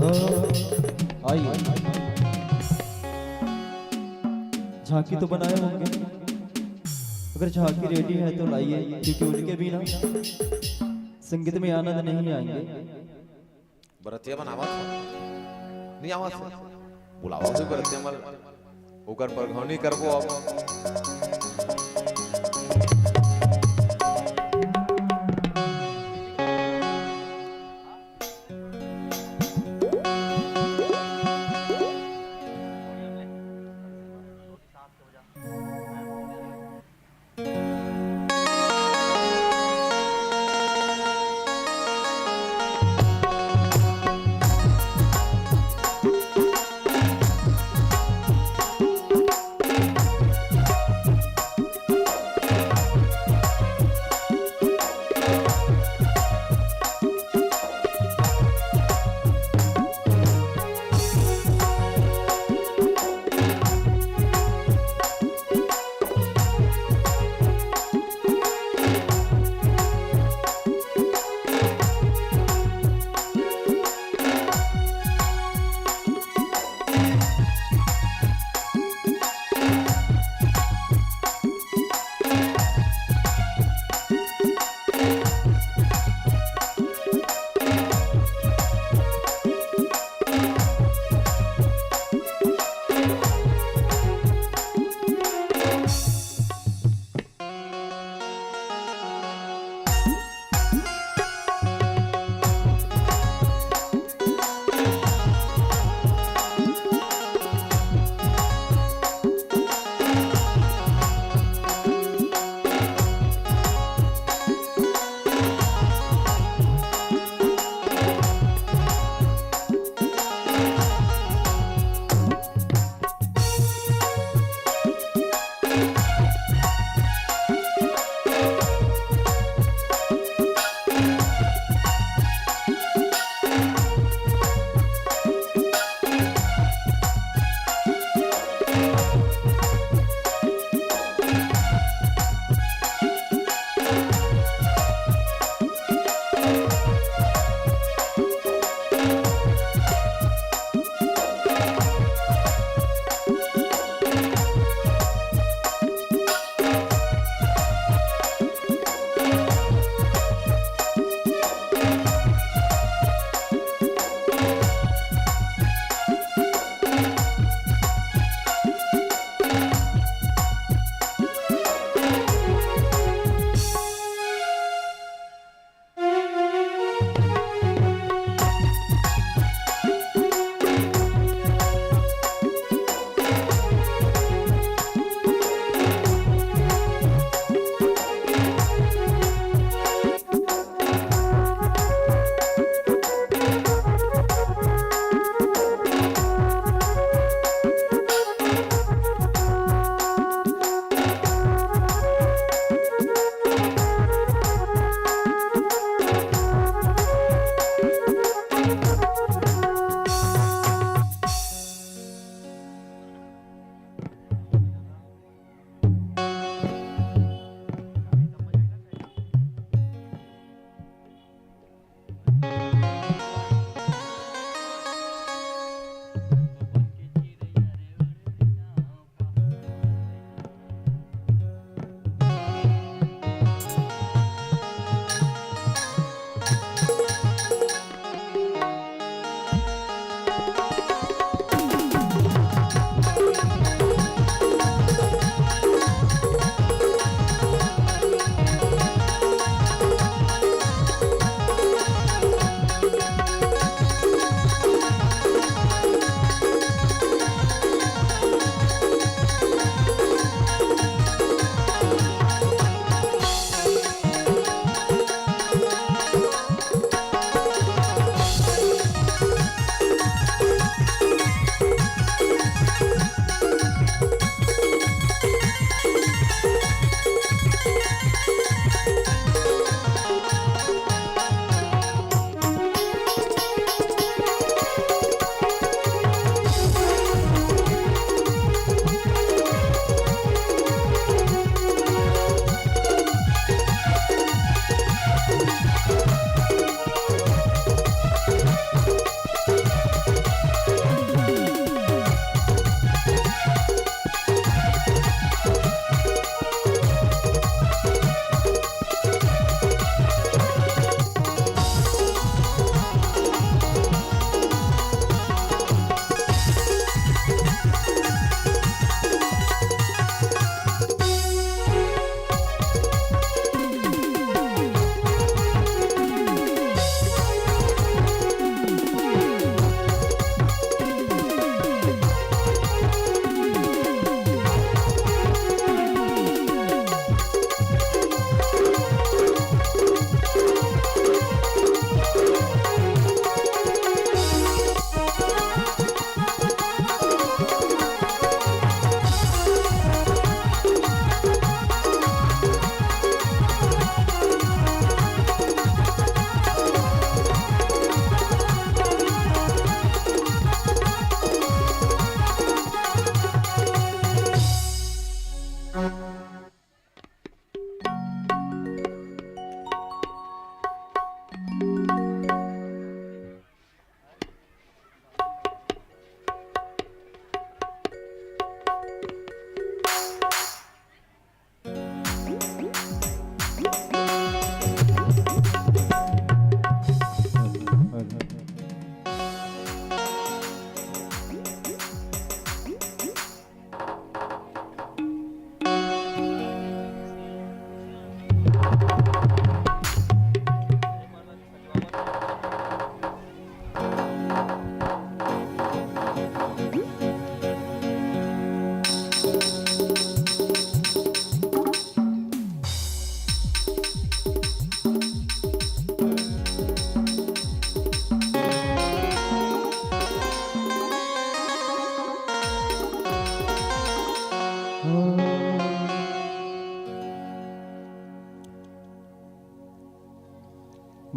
हाँ, आइए। झांकी तो बनाए होंगे, अगर झांकी रेडी है तो लाइए, क्योंकि उनके बिना संगीत में आनंद नहीं आएंगे। बरतिया मन आवत हे? नहीं आवत हे? बुलावा से बरतिया मन, ओकर परघौनी करबो अब।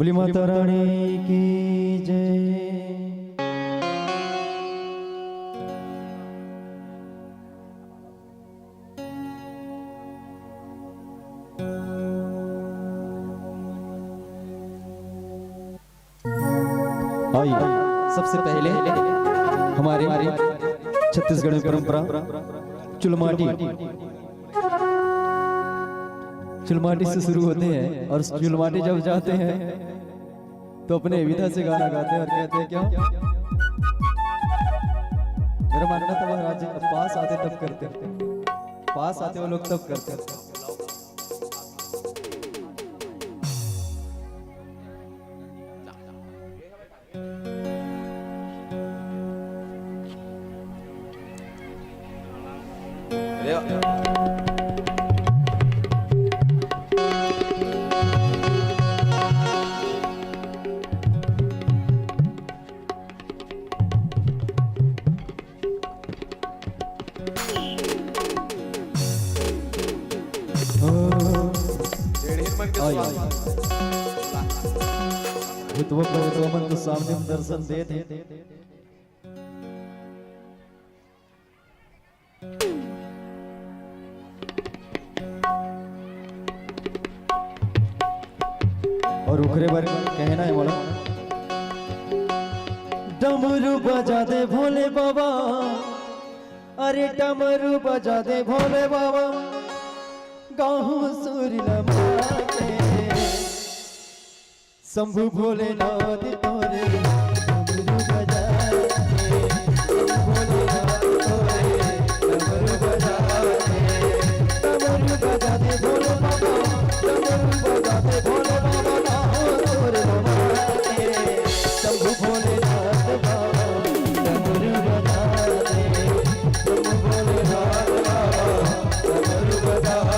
बोली माता रानी की जय। आइए, सबसे पहले हमारे छत्तीसगढ़ में परंपरा चुलमाटी, चुलमाटी से शुरू होते हैं और चुलमाटी जब जाते हैं तो अपने विधा से गाना गाते हैं और कहते हैं क्या? मेरा मानना था महाराज जी, पास आते तब करते, पास आते वो लोग तब करते। हाँ। ढेढ़ेर मन के आई, स्वागत। आई। भूतवा प्रेतवा मन तो सामने में दर्शन देत हे। और ओकरे बारे में कहना है मोला, डमरू बजा दे भोले बाबा, अरे डमरू बजा दे भोले बाबा, गाहूँ सुर लमा के। शंभू भोलेनाथ तोरे डमरू बजा के, शंभू भोलेनाथ तोरे डमरू बजा के, डमरू बजा दे भोले बाबा, डमरू बजा दे भोले बाबा, गाहूँ सुर लमा के। शंभू भोलेनाथ बाबा डमरू बजा दे, शंभू भोलेनाथ बाबा डमरू बजा दे।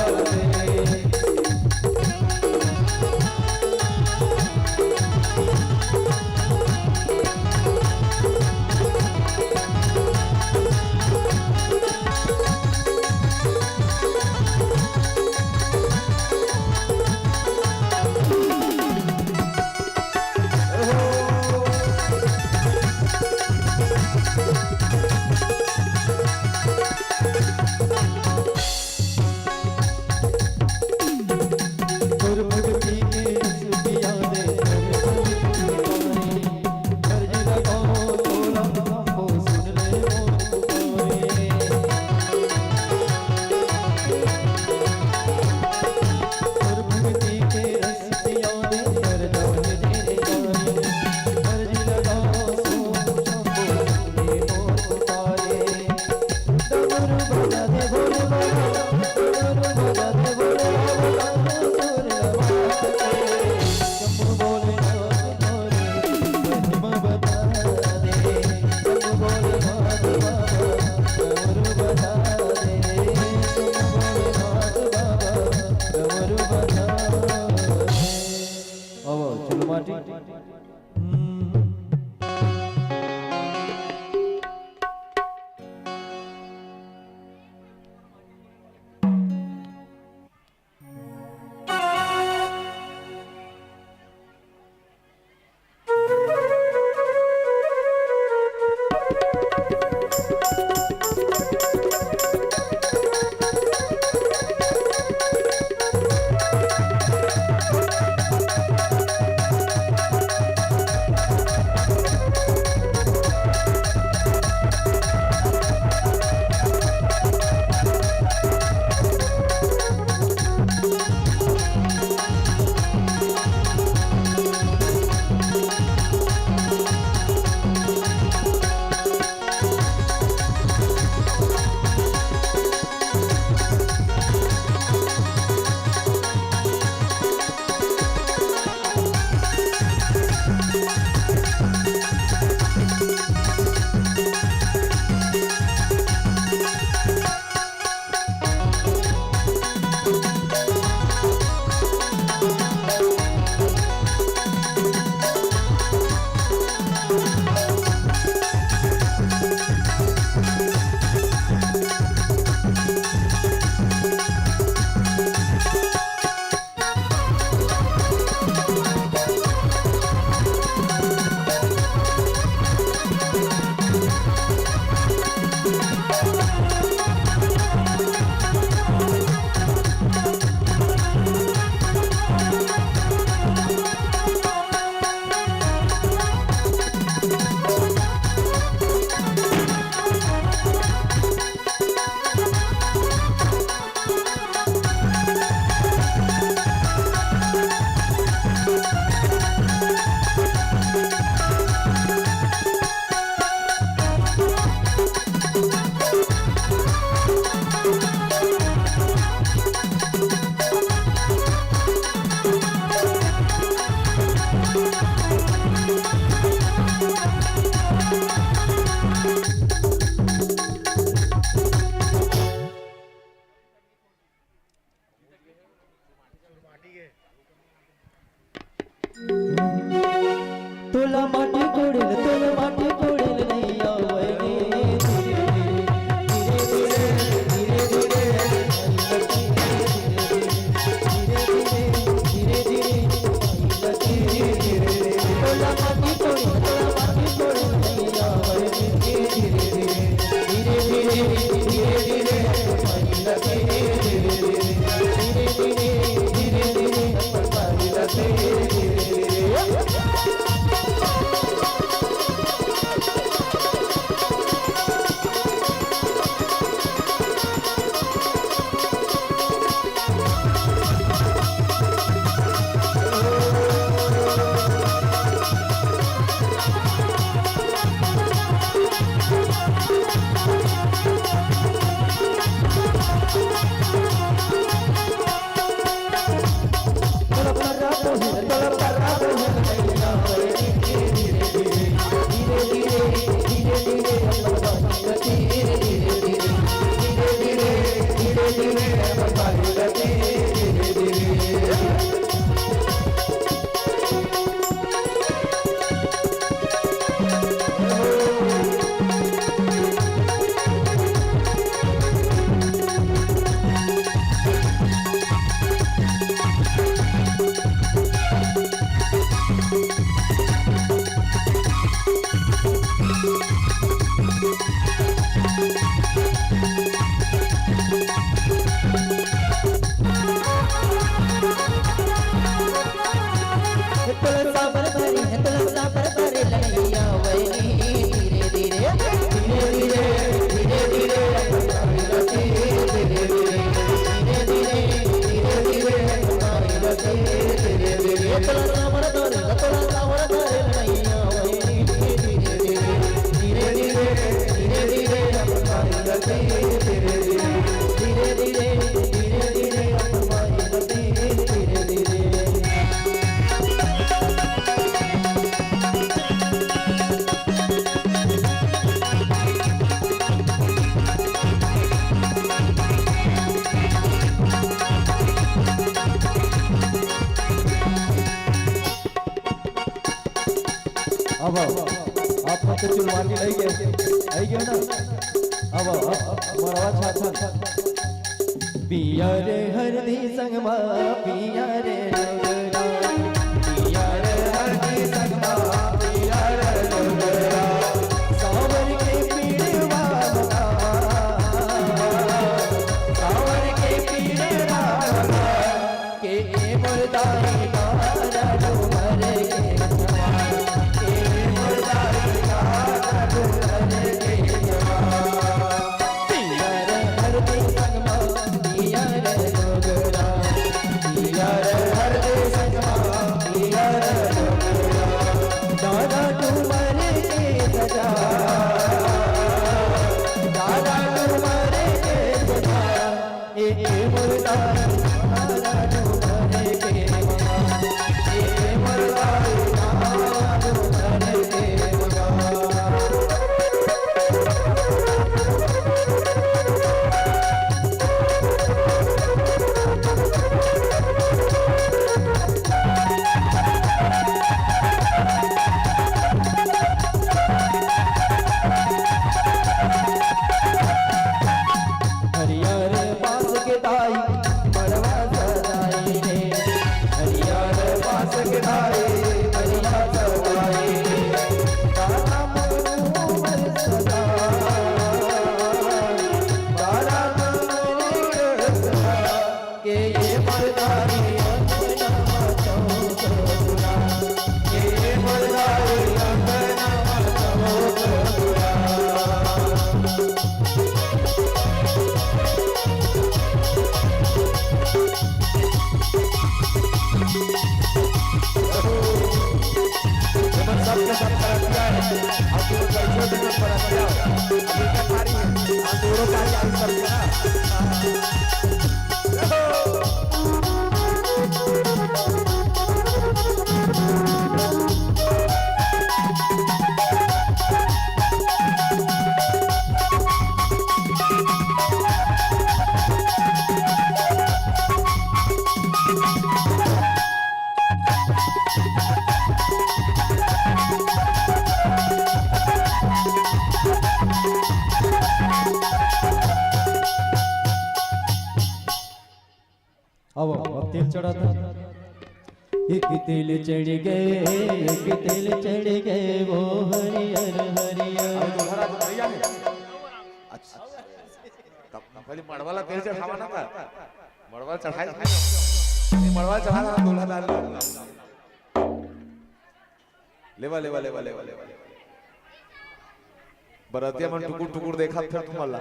आप मन तो चुलवाटी लई गे, आई गे ना? अब, अब मड़वा छाछन। पियर हरदी संगमा, पियर डोगरा। पियर हरदी संगमा, पियर डोगरा। साँवर के पीड़वा मना, साँवर के पीड़वा मना। के ए मोर दाई दारा डूमर के जवान, के ए मोर दाई दारा डूमर के जवान। पियर हरदी संगमा, पियर डोगरा, पियर हरदी संगमा, पियर डोगरा। दारा डूमर के जवान, दारा डूमर के जवान। ए, ए मोर दाई, तारा डूमर के मवा। ए, ए मोर दाई, तारा डूमर के मवा। हरियर बांस के दाई मड़वा सजाई रे, हरियर बांस के दाई मड़वा सजाई रे। तारा मोर उमर सदा, तारा मोर उमर सदा, के ये मर्दानी अंगना मा चौक पूरा, के ये मर्दानी अंगना मा चौक पूरा। एमन सबके सब परतिया हे। अब तू कैसे भी मत परतिया हो। ये क्या थारी हे? आ दोनों थारी आई सब ना। अब, अब तेल चढ़ात हे। एक तेल चढ़ गे, एक तेल चढ़ गे, वो हरियर हरियर। अरे, दूल्हा राजा भैया हे। अच्छा। तब पहले मड़वा ला तेल चढ़ावा ना था। मड़वा चढ़ाए नहीं। मड़वा चढ़ा ना, दूल्हा दान ला। लेवा, लेवा, लेवा, लेवा, लेवा, लेवा। बरतिया मन टुकुर टुकुर देखत हे तुमन ला।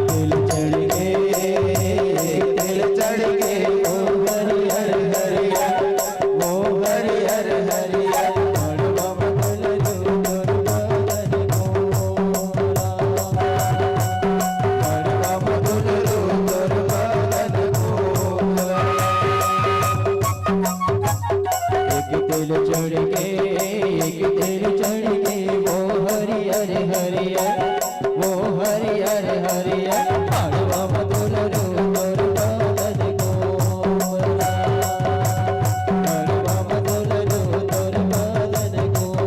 तेल चढ़ गे, तेल चढ़ गे, वो हरियर हरियर, वो हरियर हरियर, मड़वा में दुलरू तोर बदन गोरा। मड़वा में दुलरू तोर बदन गोरा। एक तेल चढ़ गे, एक तेल चढ़ गे, वो हरियर हरियर, वो हरियर हरियर, मड़वा में दुलरू तोर बदन गोरा। मड़वा में दुलरू तोर बदन गोरा।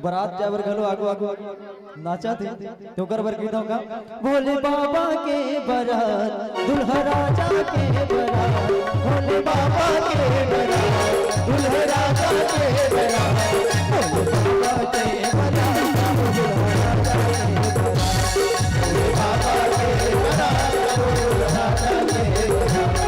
बरात जाए बर घलो आगू आगू नाचत हे, त ओकर बर गीत होगा। भोले बाबा के बरात, दुल्हा राजा के बरात, भोले बाबा के बरात, दुल्हा राजा के बरात, भोले बाबा के बरात, दुल्हा राजा के बरात।